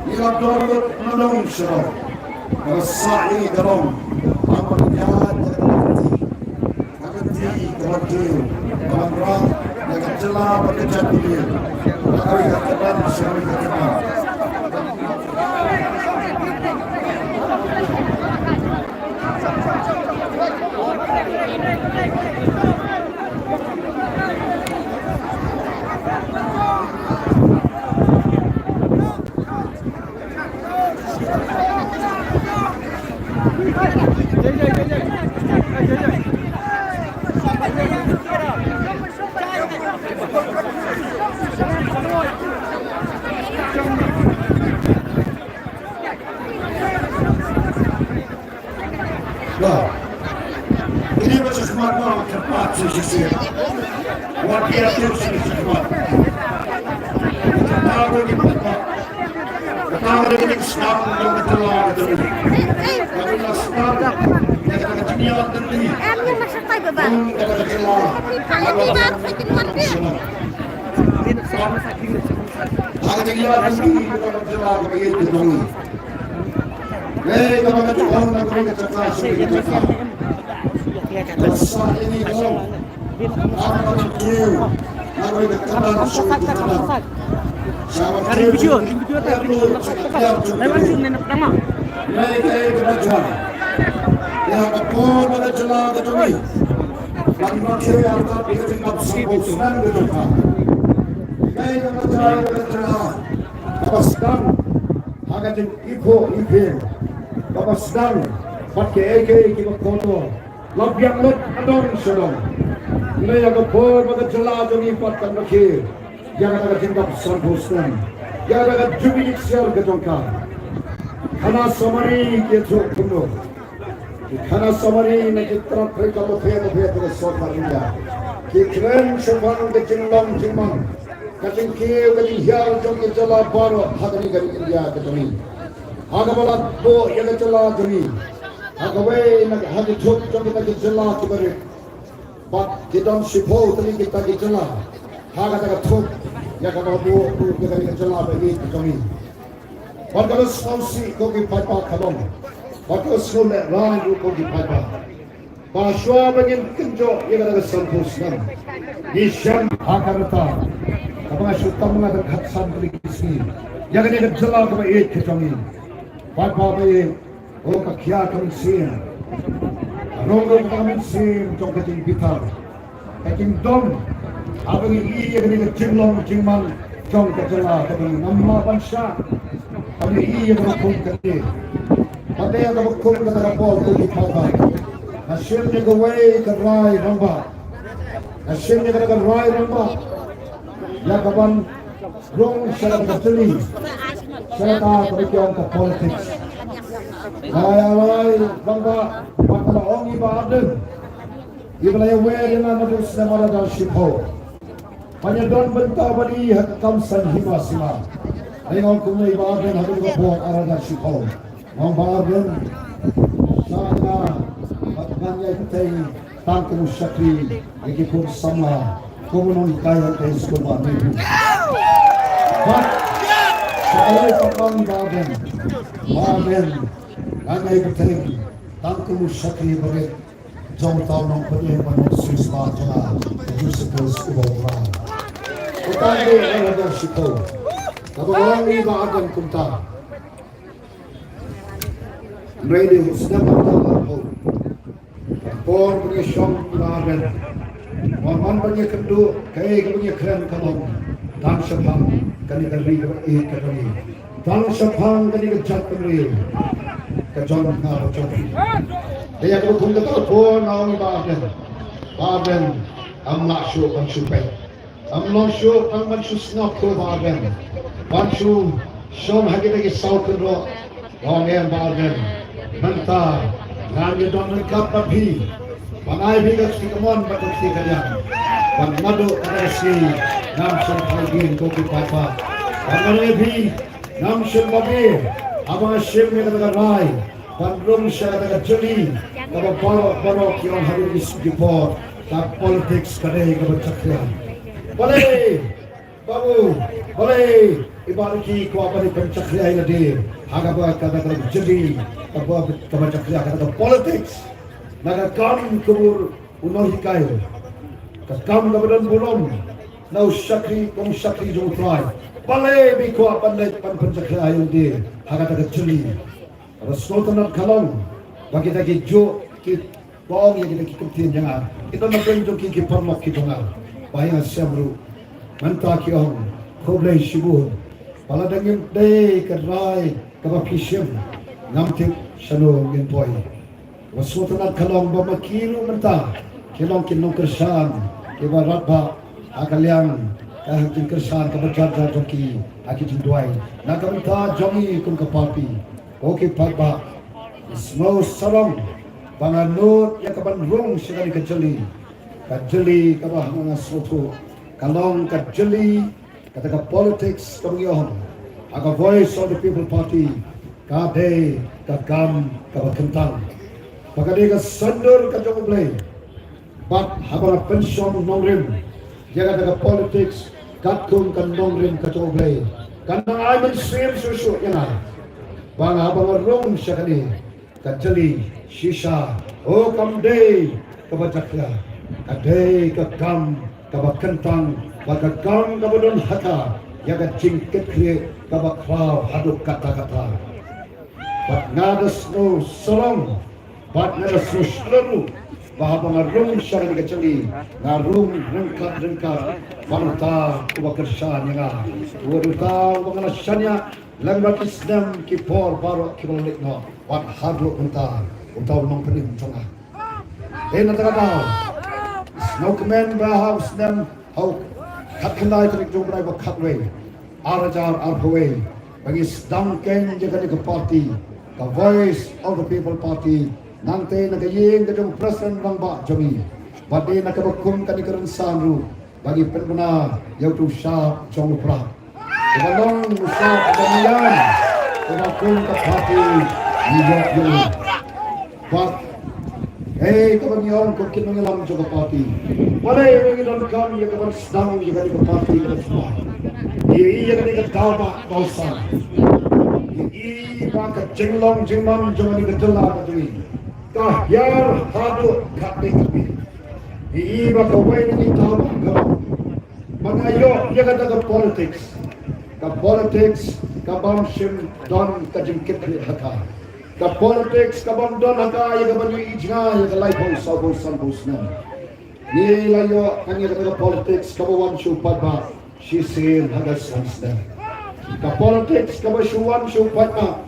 ngi la don lut na nong sha nong. Ka sah ïa ngi ka long, ban pynïaid ïa ka lynti. Ka lynti ka ban kiew, ka ban rah ïa ka jylla bad ka jaitbynriew. Ka kawei ka kyrdan sha kawei ka kyrdan. Ba. Ini ba shakhmat ba kyrpad shisha. Wat ïa tu shisha shakhmat. Kata ba ki kyrpad. Kata Kaba sdang ha ka jingiphuh iphieng, kaba sdang bad kiei kiei kiba kordor, la biang lut ha dong sha dong. Hynrei ha ka por ba ka jylla jong ngi pat kan rakhe ïa kata ka jingdap sanphew snem, ïa kata ka jubili ksiar ka jong ka, khana samari ki ïathuh kumno. Ki khana samari na ki tnat treikam bapher bapher ka sorkar India ki kren shaphang ka jinglong jingman, ka jingkiew ka jinghiar jong ka jylla baroh ha kane ka ri India ka jong ngi. Ha kaba la buh ïa ka jylla jong ngi ha kawei na ka, ha ki thup jong kita ki jylla kiba rit. Bad ki don shiphew tylli kita ki jylla ha kata ka thup ïa kaba buh buh ïa kane ka jylla ba rit ka jong ngi. Bad kaba sngewsih ko ki paidbah ka long, bad kaba sngewlehrain ruh ko ki paidbah, ba shuwa ba ngin kynjoh ïa kata ka sanphew snem, ngi shem ha ka rta kaba nga shu tam nga dang khatsan tylli ki sngi ïa kane ka jylla kaba ïeit ka jong ngi. Paidbah ba ïeit, o ka khia ka mynsiem, ka rong rong ka mynsiem jong ka jingbitar, ka jingdom, haba ngi ïohi ïa kane ka jinglong jingman jong ka jylla ka jong ngi. Ngam lah ban shah haba ngi ïohi ïa kaba kum kane. Haba ïa kaba kum kata ka por ko ki paidbah, nga shim ïa kawei ka rai rangbah, nga shim ïa kata ka rai rangbah ïa kaban rung sha kata ka jylli, sha kata kaba ki ong ka politics. Nga rai rangbah bad kaba ong i Bah Ardent, iba la ïawer ïa nga naduh snem ar hajar shiphew, ban ïadon bynta bad i ha ka kam saiñ hima sima. Nga ong kumno i Bah Ardent ha kata ka por ar hajar shiphew. Nga ong Bah Ardent, sa nga bad ngan ïai bteng tang kum u shakri ïa ki khun samla, kum u nonghikai ha ka skul ba mih. Bad sa ai pat ong Bah Ardent, Bah Ardent, ngan ïai bteng tang kum u shakri barit jong uta u nongpynim bad nongsiewspah jong nga, u Joseph Scrivens uba u Trai. Uta hi ar hajar shiphew. Kaba ong i Bah Ardent kumta. Hynrei dei u sdang uta u arphew. Ka por ba ngi shong Bah Ardent, wan man ba ngi kynduh kaei kaba ngi kren ka long tang shaphang kane ka ri kaba ïeit ka jong ngi, tang shaphang kane ka jaitbynriew ka jong nga bad jong phi. Te ïa kaba kum kata ka por nga ong Bah Ardent, Bah Ardent, ym lah shuh ban shu peit. Ym long shuh tang ban shu sngap ko Bah Ardent, ban shu shong ha kita ki saw kynroh. Nga ong em Bah Ardent, mynta ngan ïadon ryngkat bad phi, ban ai phi ka kti kamon bad ka kti kadiang, ban naduh kata ka sngi ngam shym phai dien ko ki paidbah. Ban ong ïa phi, ngam shym babe haba nga shim ïa kata ka rai ban rung sha kata ka jylli kaba baroh baroh ki ong ha kine ki por ka politics ka dei kaba jakhlia. Balei Babu, balei i Bah Ricky kwah ban pynjakhlia ïa lade ha kaba, kaba, kaba jylliew, kaba, kaba jakhlia kata ka politics na ka kam ka bor u nonghikai, ka kam kaba don burom na u shakri, u shakri jong u Trai? Balei i kwah ban leit ban pynjakhlia ïa lade ha kata ka jylliew? Kaba sngewtynnat ka long ba kita kijuh kiba ong ïa kita ki kyntien jong nga, kita na pdeng jong ki ki paralok ki jong nga ba ïa nga shem ruh mynta ki ong khublei shibun. Ba lada ngim dei ka rai kaba phi shim ngam tip shano ngin poi. Kaba sngewtynnat ka long ba ma ki ruh mynta ki long ki nongkyrshan kiba radbah ha ka liang ka jingkyrshan kaba jar jar jong ki ha ki jingduwai na ka bynta jong ngi kum ka party. Ko ki paidbah, sngew sarong ba nga nud ïa kaban rung sha kane ka jylli. Ka jylli kaba ha nga sngewthuh ka long ka jylli kata ka politics kaba ngi ong Ha ka Voice of the People Party ka dei ka kam kaba kyntang. Ba ka dei ka sandor ka jong U Blei. Bad haba la pynshong nongrim ïa kata ka politics katkum ka nongrim ka jong U Blei, kan nang ai mynsiem shuh shuh ïa nga ba nga, haba nga rung sha kane ka jali shisha, oh, kam dei kaba jakhlia, ka dei ka kam kaba kyntang, ba ka kam kaba don ha ka ïa ka jingkitkhlieh kaba khraw haduh katta katta. Bad nga da sngewsarong, bad nga da sngewshlur ruh ba haba nga rung sha kane ka jali, nga rung ryngkat ryngkat bad uta uba kyrshan ïa nga, uta uba nga la shaniah lyngba ki snem ki por baroh kiba la leit noh, bad haduh mynta, uta u nongpynim jong nga. Te na kata ka daw, sngewkmen ba ha u snem, ha u khatkhyndai tarik jong u bnai ba khatwei, ar hajar arphew wei, ba ngi sdang keiñ ïa kane ka party, ka Voice of the People Party, nangta na ka ïing ka jong u President Rangbah jong ngi, bad dei na kaba kum kane ka rynsan ruh ba ngi pynbna ïa uto u shap jong u Prah, uba long u shap uba ngi ïam, uba kum ka party ngi ïoh ïa u. Bad, hei, kaba ngi ong kum ki nongïalam jong ka party, balei ngi donkam ïa kaban sdang ïa kane ka party kaba sdang? Ïa i ïa kane ka daw ba bausa, ïa i ba ka jinglong jingman jong kane ka jylla ka jong ngi ka hiar haduh khatduh khatduh. Ïa i ba kawei na ki daw ba nga, ba nga ïoh ïa kata ka politics, ka politics ka bym shym don ka jingkitkhlieh ha ka, ka politics ka bym don ha ka ïa kaban ïohi jngai ïa ka laiphew, sawphew, sanphew snem. Ngi la ïoh kane kata ka politics kaba wan sha u paidbah shisien ha ka san snem. Ka politics kaba shu wan sha u paidbah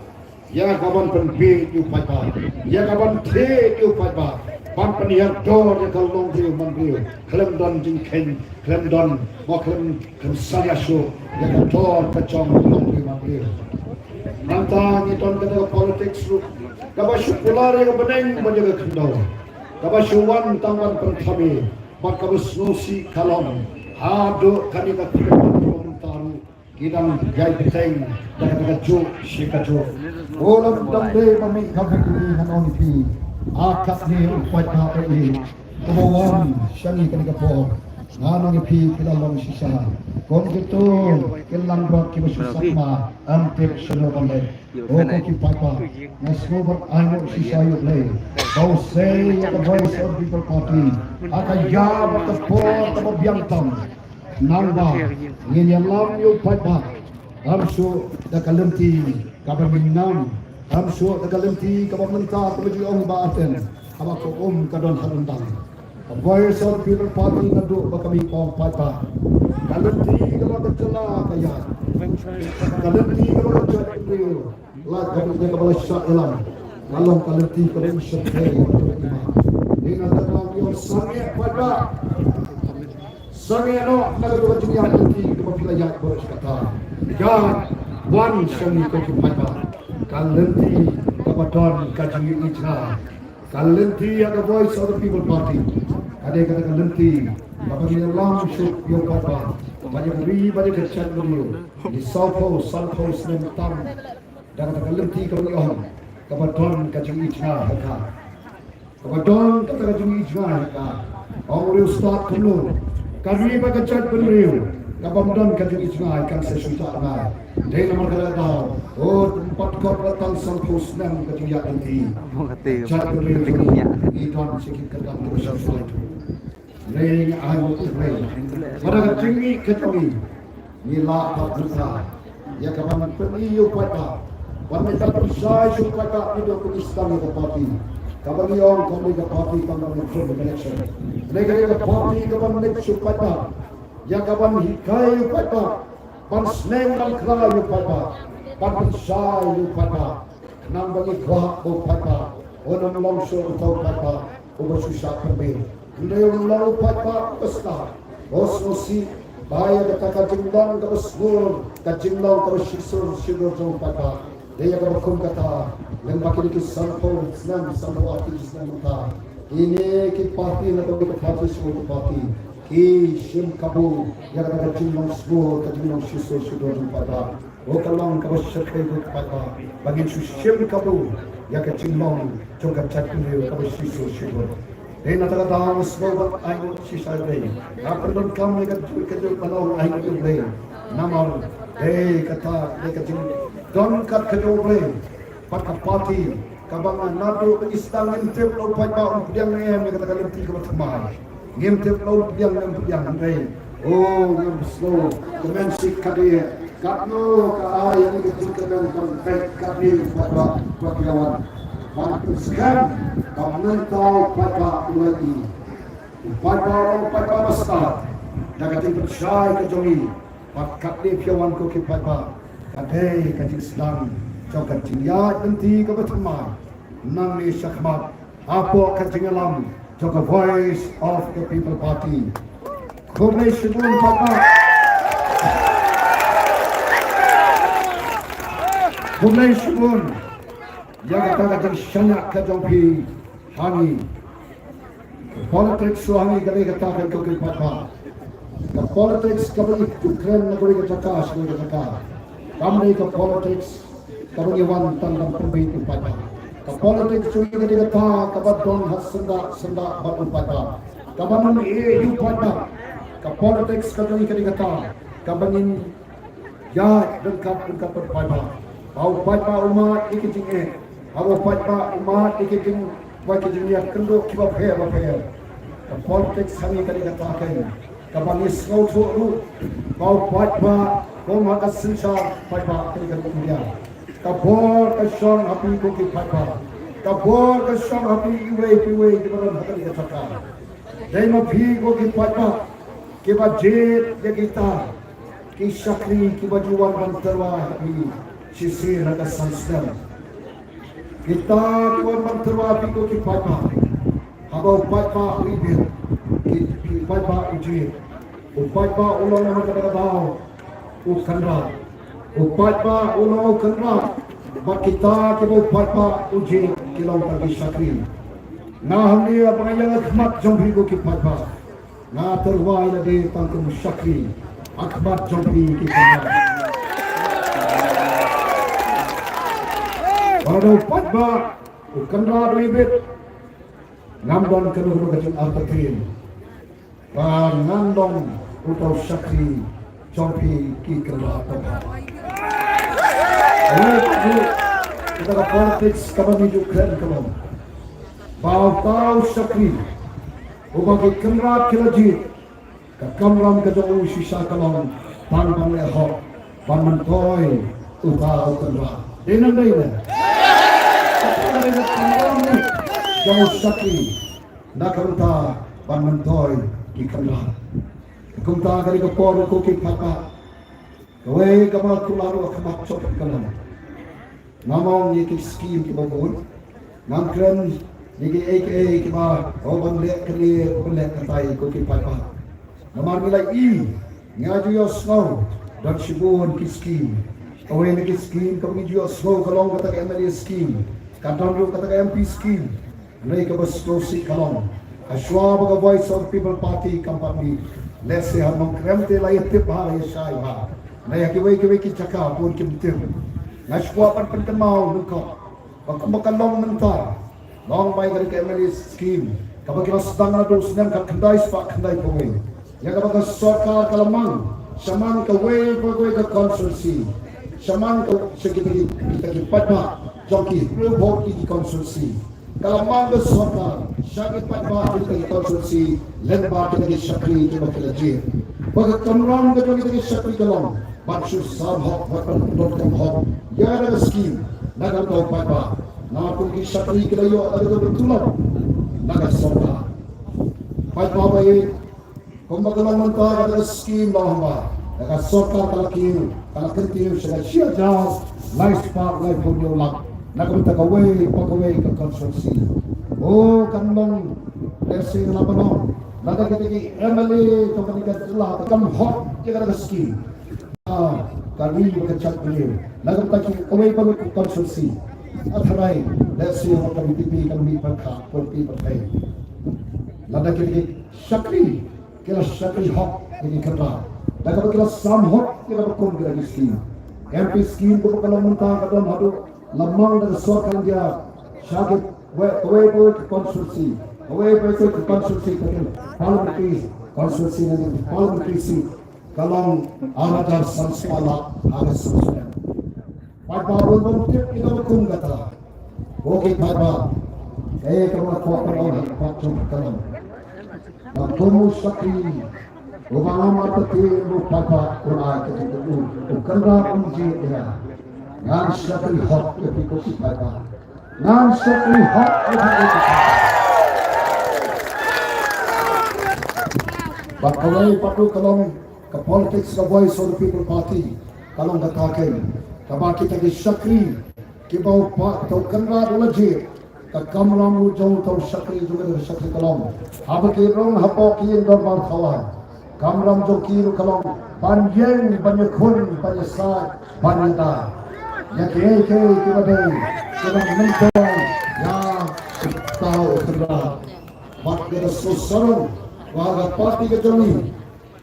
ïa kaban pynbieit ïa u paidbah, ïa kaban thied ïa u paidbah, ban pynhiar dor ïa ka longbriew manbriew khlem don jingkheiñ, khlem don, mo, khlem, khlem salia shuh ïa ka dor ka jong u longbriew manbriew. Nangta ngi don kata ka politics ruh kaba shu kular ïa ka bneng bad ïa ka khyndew, kaba shu wan tang ban pynthame, bad kaba sngewsih ka long haduh kane ka khyndew mynta ruh ki dang ïai bteng da kata kajuh shi kajuh. Ko lada dang dei ba mih ka victory, ngan ong ïa phi, ha katne u paidbah ba ïeit uba wan sha ngi kane ka por, ngan ong ïa phi, ki la long shisha kum kito ki langbrot kiba shu sakma, ym tip shano ban leit. O ko ki paidbah, nga sngewbha ai nguh shisha ïa U Blei ba u sei ïa ka Voice of People Party ha ka ïa bad ka por kaba biang tam. Nangba ngin ïalam ïa u paidbah, ym shuh da ka lynti kaba mynngam, ym shuh da ka lynti kaba mynta kaba ju ong Bah Ardent, kaba ka um ka don ha ryndang. Ka Voice of People Party naduh ba ka mih, ong paidbah, ka lynti kaba ka jylla ka ïaid, ka lynti kaba ka jaitbynriew la ka bynta kaba la shah ïalam, ka long ka lynti kaba i shyrkhei. Dei na kata ngi ong sangeh paidbah, sangeh noh na kata ka jingïaid lynti kaba phi la ïaid baroh shi katta. Ïaid, wan sha ngi ko ki paidbah. Ka lynti kaba don ka jingïohi jngai, ka lynti ïa ka Voice of the People Party ka dei kata ka lynti kaba ngi ïalam shuh ïa u paidbah bad ïa ka ri bad ïa ka jaitbynriew. Ngi sawphew sanphew snem tam da kata ka lynti kaba ngi ong kaba don ka jingïohi jngai ha ka, kaba don kata ka jingïohi jngai ha ka. Ong u riewstad kumno, ka ri bad ka jaitbynriew ka bym don ka jingïohi jngai kan sa shu jah ngai. Dei namar kata ka daw, oh, ym pat kot ba tang sanphew snem ka jingïaid lynti, jaitbynriew jong ngi, ngi don shi ki kyrdan kiba shu shu. Hynrei ngi ai nguh ïa U Blei ba da ka jingmih ka jong ngi, ngi lah pat mynta ïa kaban pyni ïa u paidbah, ban leit ban pynshai sha u paidbah naduh ba ngi sdang ïa ka party, kaba ngi ong kam dei ka party kam dei ka election. Hynrei ka dei ka party kaban leit sha u paidbah, ïa kaban hikai ïa u paidbah, ban sneng ban khraw ïa u paidbah, ban pynshai ïa u paidbah. Khnang ba ngi kwah ba u paidbah un ym long shuh uta u paidbah uba shu shah pynbeit, hynrei un long u paidbah uba stad, uba sngewsih ba ïa kata ka jinglong kaba sngur, ka jinglong kaba shisur shidur jong u paidbah. Dei ïa kaba kum kata, lyngba kine ki sanphew snem, sanphew ar tylli snem mynta, kine ki party na ka bynta ka party sha ka party ki shim kabu ïa kata ka jinglong sngur, ka jinglong shisur shidur jong u paidbah. Ko ka long kaba shyrkhei ko ki paidbah ba ngin shu shim kabu ïa ka jinglong jong ka jaitbynriew kaba shisha shibun. Dei na kata ka daw nga sngewbha ban ai nguh shisha ïa U Blei. Nga pyndonkam ïa ka jingkyrkhu ban ong ai nguh ïa U Blei. Namar dei kata dei ka jingdon kat ka jong U Blei bad ka party kaba nga naduh ba ngi sdang ngim tip la u paidbah un pdiang ne em ïa kata ka lynti kaba thymmai. Ngim tip la u pdiang ne em pdiang, hynrei o ngim sngew kmen shi katdei katno ka ai ïa ngi ka jingkmen ban peit katdei u paidbah ba ki la wan ban pynskhem ba mynta u paidbah u la ïohi. U paidbah u long u paidbah ba stad da ka jingpynshai ka jong ngi. Bad katdei phi wan ko ki paidbah ka dei ka jingsdang jong ka jingïaid lynti kaba thymmai nangne shakhmat hapoh ka jingïalam jong ka Voice of the People Party. Khublei shibun paidbah. Khublei shibun ïa kata ka jingshaniah ka jong phi ha ngi. Politics ruh ha ngi ka dei kata ka jong ki paidbah. Ka politics kaba ngi kren na kawei ka jaka sha kawei ka jaka. Kam dei ka politics kaba ngi wan tang ban pynbeit u paidbah. Ka politics jong ngi ka dei kata kaba don ha syndah syndah bad u paidbah, kaba nym ïeh ïa u paidbah. Ka politics ka jong ngi ka dei kata kaba ngin ïaid ryngkat ryngkat bad u paidbah. Ba u paidbah u mad ïa ki jingeh, ba u paidbah u mad ïa ki jing, ba ki jingïakynduh kiba pher ba pher. Ka politics ha ngi ka dei kata kein kaba ngi sngewthuh ruh ba u paidbah kum ha ka synshar paidbah ka dei ka dei India. Ka bor ka shong ha phi ko ki paidbah. Ka bor ka shong ha phi iwei pa iwei kiba don ha kane ka jaka. Dei ma phi ko ki paidbah kiba jied ïa kita ki shakri kiba ju wan ban tyrwa ha phi shisien ha ka san snem. Kita ki wan ban tyrwa ha phi ko ki paidbah. Haba u paidbah u ibit, ki, ki paidbah u jied. U paidbah u long namar kata ka daw u kynrad. U paidbah u long u kynrad. Bad kita kiba u paidbah u jied ki long tang ki shakri. Nga hangne ba nga ïeng ha khmat jong phi ko ki paidbah, nga tyrwa ïa lade tang kum u shakri ha khmat jong phi ki kynrad. Ba lada u paidbah u kynrad u ibit, ngam don kano kano ka jingartatien ba ngan long uta u shakri jong phi ki kynrad. Kata ka politics kaba ngi ju kren ka long ba uta u shakri uba ki kynrad ki la jied, ka kamram ka jong u shisha ka long tang ban leh hok, ban myntoi uta u kynrad. Dei nang dei ne? Kata ka dei ka kamram ne jong u shakri. Na ka bynta ban myntoi ki kynrad. Kumta ka dei ka por ko ki paidbah. Kawei kaba nga kular ruh ha khmat jong phi ka long, ngam ong ïa ki skim kiba bun. Ngam kren ïa kiei kiei kiba, oh, ban leh kane, ban leh katai ko ki paidbah. Namar ngi la i, ngi la ju ïohsngew don shibun ki skim. Kawei na ki skim kaba ngi ju ïohsngew ka long kata ka M L A skim. Ka don ruh kata ka M P skim. Hynrei kaba sngewsih ka long, ha shuwa ba ka Voice of the People Party kam pat mih, lehse ha Nongkrem te la ïa tip bha, la ïa shai bha. Hynrei ha kiwei kiwei ki jaka bun kim tip. Nga shu kwah ban pynkynmaw nyngkong ba kumba ka long mynta, long bai ka dei ka M L A scheme kaba ki la sdang naduh u snem khatkhyndai spah khyndaiphew wei. Ïa kaba ka sorkar ka la mang shaman kawei pa kawei ka constituency, shaman ka, sha kita ki, kita ki paidbah jong ki hynriewphew ki constituency. Ka la mang ka sorkar sha ki paidbah kita ki constituency lyngba kita ki shakri kiba ki la jied. Ba ka kamram ka jong kita ki shakri ka long ban shu sam hok, ban pyndonkam hok ïa kata ka scheme na ka bynta u paidbah. Na kum ki shakri ki la ïoh da kata ka tulop na ka sorkar. Paidbah ba ïeit, kumba ka long mynta kata ka scheme long haba da ka sorkar ka la kiew, ka la kyntiew sha ka shi hajar lai spah laiphew hynñiew lak na ka bynta kawei pa kawei ka constituency. O, kan long, lehse la ban ong, lada kita ki M L A jong kane ka jylla kam hok ïa kata ka scheme, ka ri bad ka jaitbynriew na ka bynta kiwei pat ki constituency, ha tharai lehse ka B J P kan mih pyrkhat, pyrkhat pyrthei. Lada kita ki shakri ki la shakri hok ïa ki kynrad, da kaba ki la sam hok ïa kaba kum kita ki scheme. M P scheme kaba ka long mynta ka don haduh la mang da ka sorkar India sha kawei kawei ka constituency, kawei kawei ka constituency, ka parliamentary constituency ne parliamentary seat ka long ar hajar san spah lak ha ka sorkar. Paidbah, bun bun tip ïa kaba kum kata. Ko ki paidbah, eh, kaba kwah ban ong ha ka paidbah ka long, ba kum u shakri uba ngam artatien ruh paidbah un ai ka jingkyrkhu, u kynrad un jied ïa nga. Ngan shakri hok ïa phi ko ki paidbah. Ngan shakri hok ïa phi ko ki paidbah. Bad kawei pat ruh ka long ka politics ka Voice of the People Party ka long kata keiñ, kaba kita ki shakri kiba u paidbah u kynrad u la jied, ka kamram ruh jong uta u shakri jong kata ka shakri ka long, haba ki rung hapoh ki ïing dorbar thaw aiñ, kamram jong ki ruh ka long ban ïeng, ban ïakhun, ban ïasaid, ban ïada ïa kiei kiei kiba dei, kiba myntoi ïa uta u kynrad. Bad ka da sngewsarong ba ka party ka jong ngi,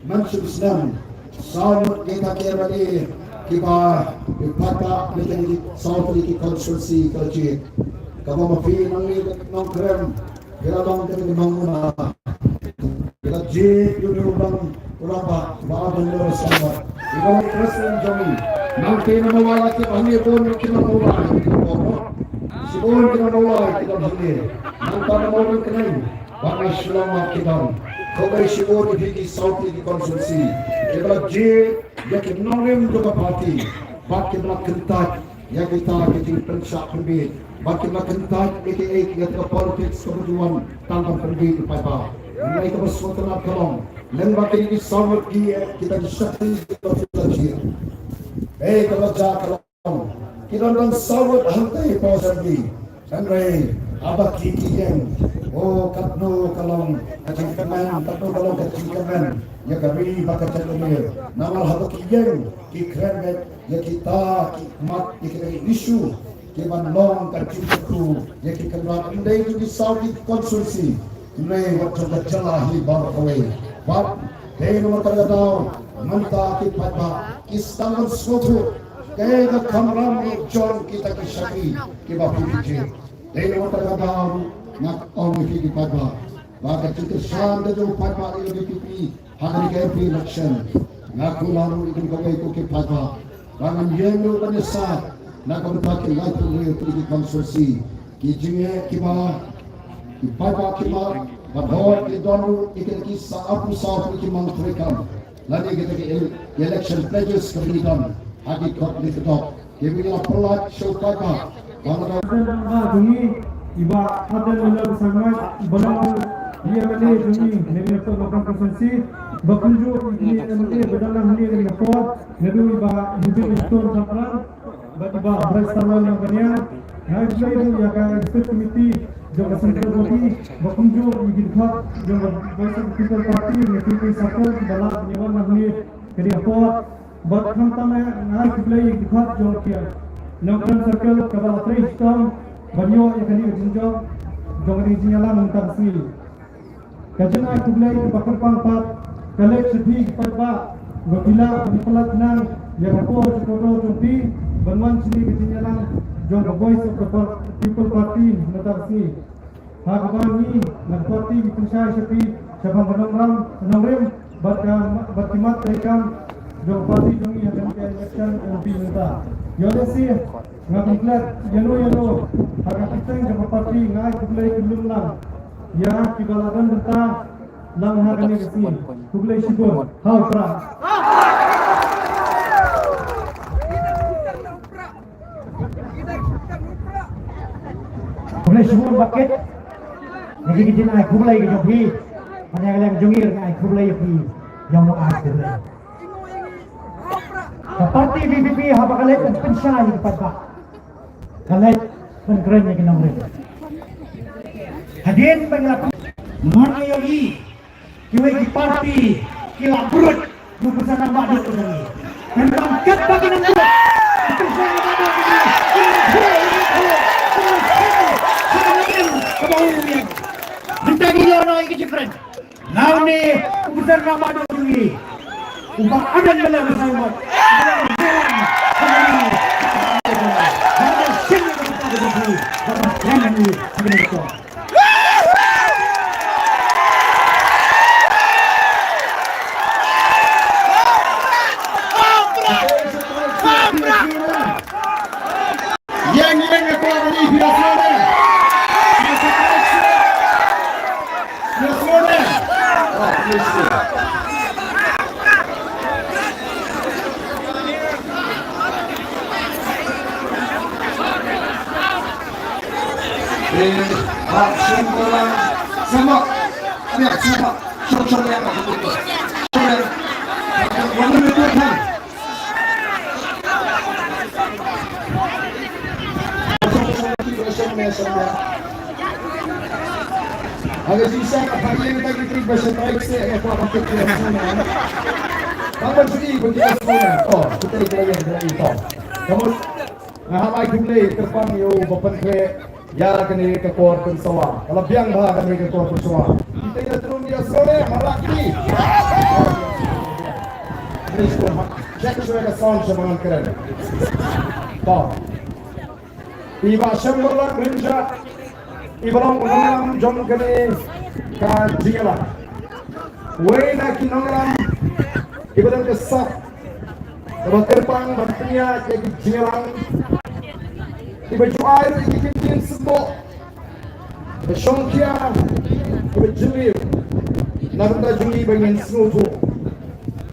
mynshisnem saw ngut kita ki M L A kiba, ki paidbah na ki saw tylli ki constituency ka la jied. Kaba ma phi nangne ka Nongkrem, ki la long ka nongmuna, ki la jied ïa une u rangbah, u rangbah ba Ardent Miller Basaiawmoit. Ki ba long president jong ngi. Nangta na Mawlai ki ba hangne bun ki na Mawlai ki ba, shibun ki na Mawlai ki ba hangne. Nangta na Mawlai ka nang ba na Shillong ma ki don. Khublei shibun ïa phi ki saw tylli ki constituency kiba la jied ïa ki nongrim jong ka party bad kiba la kyntait ïa kita ki jingpynshah pynbiej bad kiba la kyntait ïa ki, ïa ka politics kaba ju wan tang ban pynbiej ïa u paidbah. Hynrei kaba sngewtynnat ka long, lyngba kine ki saw ngut ki, kita ki shakri kiba la jied, eh, kaba la jah ka long, ki don tang saw ngut hangtei hapoh Assembly. Hynrei haba ki, ki ïeng, oh, katno ka long ka jingkmen, katno ka long ka jingkmen ïa ka ri bad ka jaitbynriew. Namar haba ki ïeng ki kren beit ïa kita ki mat, ïa kita ki issue kiban long ka jingkyrkhu ïa ki kynrad, ym dei tang ki saw tylli ki constituency, hynrei wat jong ka jylla hi baroh kawei. Bad dei namar kata ka daw mynta ki paidbah ki sdang ban sngewthuh kaei ka kamram ruh jong kita ki shakri kiba phi jied. Dei namar kata ka daw ruh nga ong ïa phi ki paidbah ba ka jingkyrshan ka jong u paidbah ïa ka V P P ha kane ka M P election. Nga kular ruh ïa kane kawei ko ki paidbah ba ngan ïeng ruh ban ïasaid na ka bynta ki laiphew hynriew tylli ki constituency, ki jingeh kiba, ki paidbah kiba, bad hooid ki don ruh ïa kita ki sa, arphew saw tylli ki mang treikam lane kita ki ele-, election pledges kiba ngi don ha ki kot ne ki dok. Ki ba ngi la pynlait sha u paidbah ba la dei. President ba jong ngi i Bah Ardent Miller Basaiawmoit, i ba long u M L A jong ngi na ka Nongkrem constituency, ba kumjuh ïa kine M L A ba dang nang hangne na ka por, naduh i Bah Zubir Stone Dkhar, bad i Bah Brightstarwell Nongpynïaid. Nga ai khublei ruh ïa ka executive committee jong ka central body, ba kumjuh ïa ki dkhot jong ka Voice of the People Party na Ri Bhoi Circle kiba lah ban ïawan hangne ka dei ka por. Bad khamtam eh nga ai khublei ïa ki dkhot jong ka Nongkrem Circle kaba la trei shitom ban ïoh ïa kane ka jingjop jong kane ka jingïalang mynta ka sngi. Ka jingai khublei kaba kyrpang pat ka leit sha phi ki paidbah ba phi lah ban pynlait nang ïa ka por jingkordor jong phi ban wan shane ka jingïalang jong ka Voice of the Par-, People Party mynta ka sngi. Ha kaba ngi na ka party ngi pynshai sha phi shaphang ka nongrim, nongrim bad ka, bad ki mat treikam jong ka party jong ngi ha kane ka election M P mynta. Ïoh lehse nga pynthikna ïano ïano ha ka kyrteng jong ka party, nga ai khublei kyllum lang ïa kiba la don bynta lang ha kane ka sngi. Khublei shibun. Ha u Prah. Khublei shibun Bah Kit. Ngi ki jin ai khublei ka jong phi. Bad ïa ka liang jong ngi ruh ngi ai khublei ïa phi. Ïa u nong ai khublei. Ka party V P P haba ka leit ban pynshai ïa ki paidbah, ka leit ban kren ïa ki nongrim. Hadien ba ngi la, man ïa ngi kiwei ki party ki la brut ruh pynshai rangbah duk ka jong ngi. Mynta katba ki nang brut, pynshai rangbah duk ka jong ngi. Mynta ngi ïoh noh ïa ki jingkren. Nga une u pynshai rangbah duk ka jong ngi, u Bah Ardent Miller Basaiawmoit. Nga hap ai khublei kyrpang ïa u ba pynkhreh ïa kane ka kor pynsawa. Ka la biang bha kane ka kor pynsawa. Kita ïa trun ïa sole ha la ki. Check shuwa ka sound sha ba ngan kren. To. I Bah Shemberlak Rynjah, i ba long u nongïalam jong kane ka jingïalang. Wei na ki nongïalam i ba don ka sap kaba kyrpang ban pynïaid ïa ki jingïalang, i ba ju ai ruh ïa ki kyntien symboh ba shongkhia, ba jylliew na ka bynta jong ngi ba ngin sngewthuh.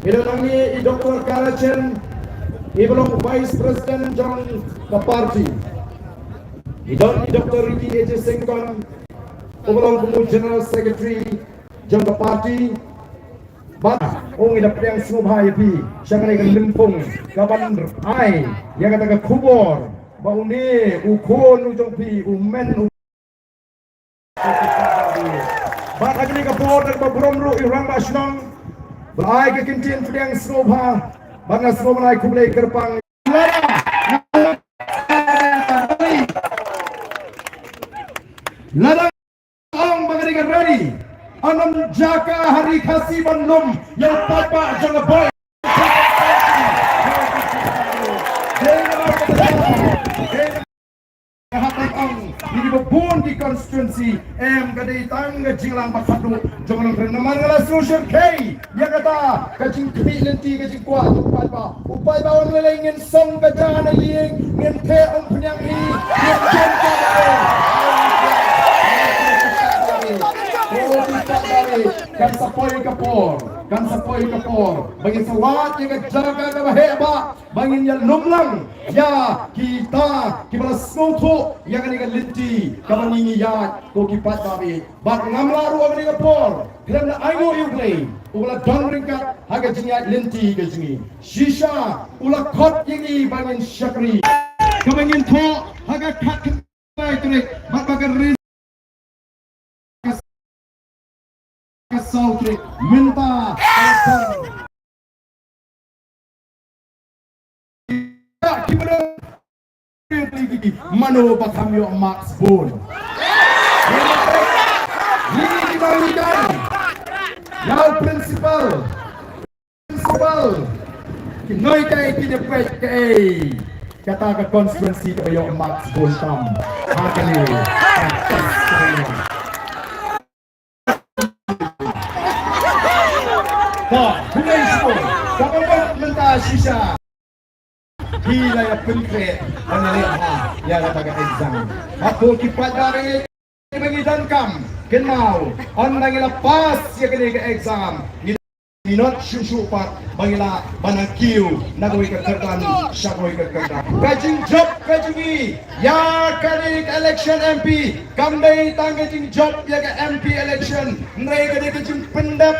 I don hangne i Doktor Kara Chen, i ba long Vice President jong ka party. I don i Doktor Ricky A J Syngkon, u ba long kum u General Secretary jong ka party. Bad ong i da pdiang sngewbha ïa phi sha kane ka lympung kaban ai ïa kata ka khubor ba une u khun u jong phi u men u Bad ha kane ka por da kaba burom ruh i Rangbah Shnong ba la ai ka kyntien pdiang sngewbha. Bad nga sngewbha ban ai khublei kyrpang. Lada ong ba ka dei ka rally, ym don jaka ha Ri Khasi ban lum ïa u paidbah jong ka Boi. Nga hap ban ong ïa ki ba bun ki constituency, em, ka dei tang ka jingïalang ba khadduh jong ka nongrim. Namar nga la sngewsih ïa kata ka jingkhmih lynti, ka jingkwah jong u paidbah. U paidbah u ong lei ngin song ka ja na ïing, ngin theh umphniang hi, ngin jem ka. Kan sa poi ka por, kan sa poi ka por ba ngin sa wad ïa ka jaka kaba heh bah, ba ngin ïalum lang ïa kita kiba la sngewthuh ïa kane ka lynti kaba ngi ngi ïaid ko ki paidbah. Bad ngam lah ruh ha kane ka por khlem da ainguh ïa U Blei uba la don ryngkat ha ka jingïaid lynti ka jong ngi. Shisha u la khot ïa ngi ba ngin shakri, kaba ngin thoh ha ka khatkhyndai tarik bad ba ka ri ka saw tarik mynta. Mano ba kham ïoh marks bun? Ïa u principal. Principal, ki noi kai ki dep peit kaei kata ka constituency kaba ïoh marks bun tam ha kane. To, pynlong shuh kaba ïoh mynta shisha. Ki la ïa pynkhreh ban ïaleh bha ïa kata ka exam. Hato ki paidbah ba ngi donkam kynmaw, ynda ngi la pass ïa kane ka exam, ngi, ngi not shuh shuh pat ba ngi lah ban nang kiew na kawei ka kyrdan sha kawei ka kyrdan. Ka jingjop ka jong ngi ïa kane ka election M P kam dei tang ka jingjop ïa ka M P election, hynrei ka dei ka jingpyndep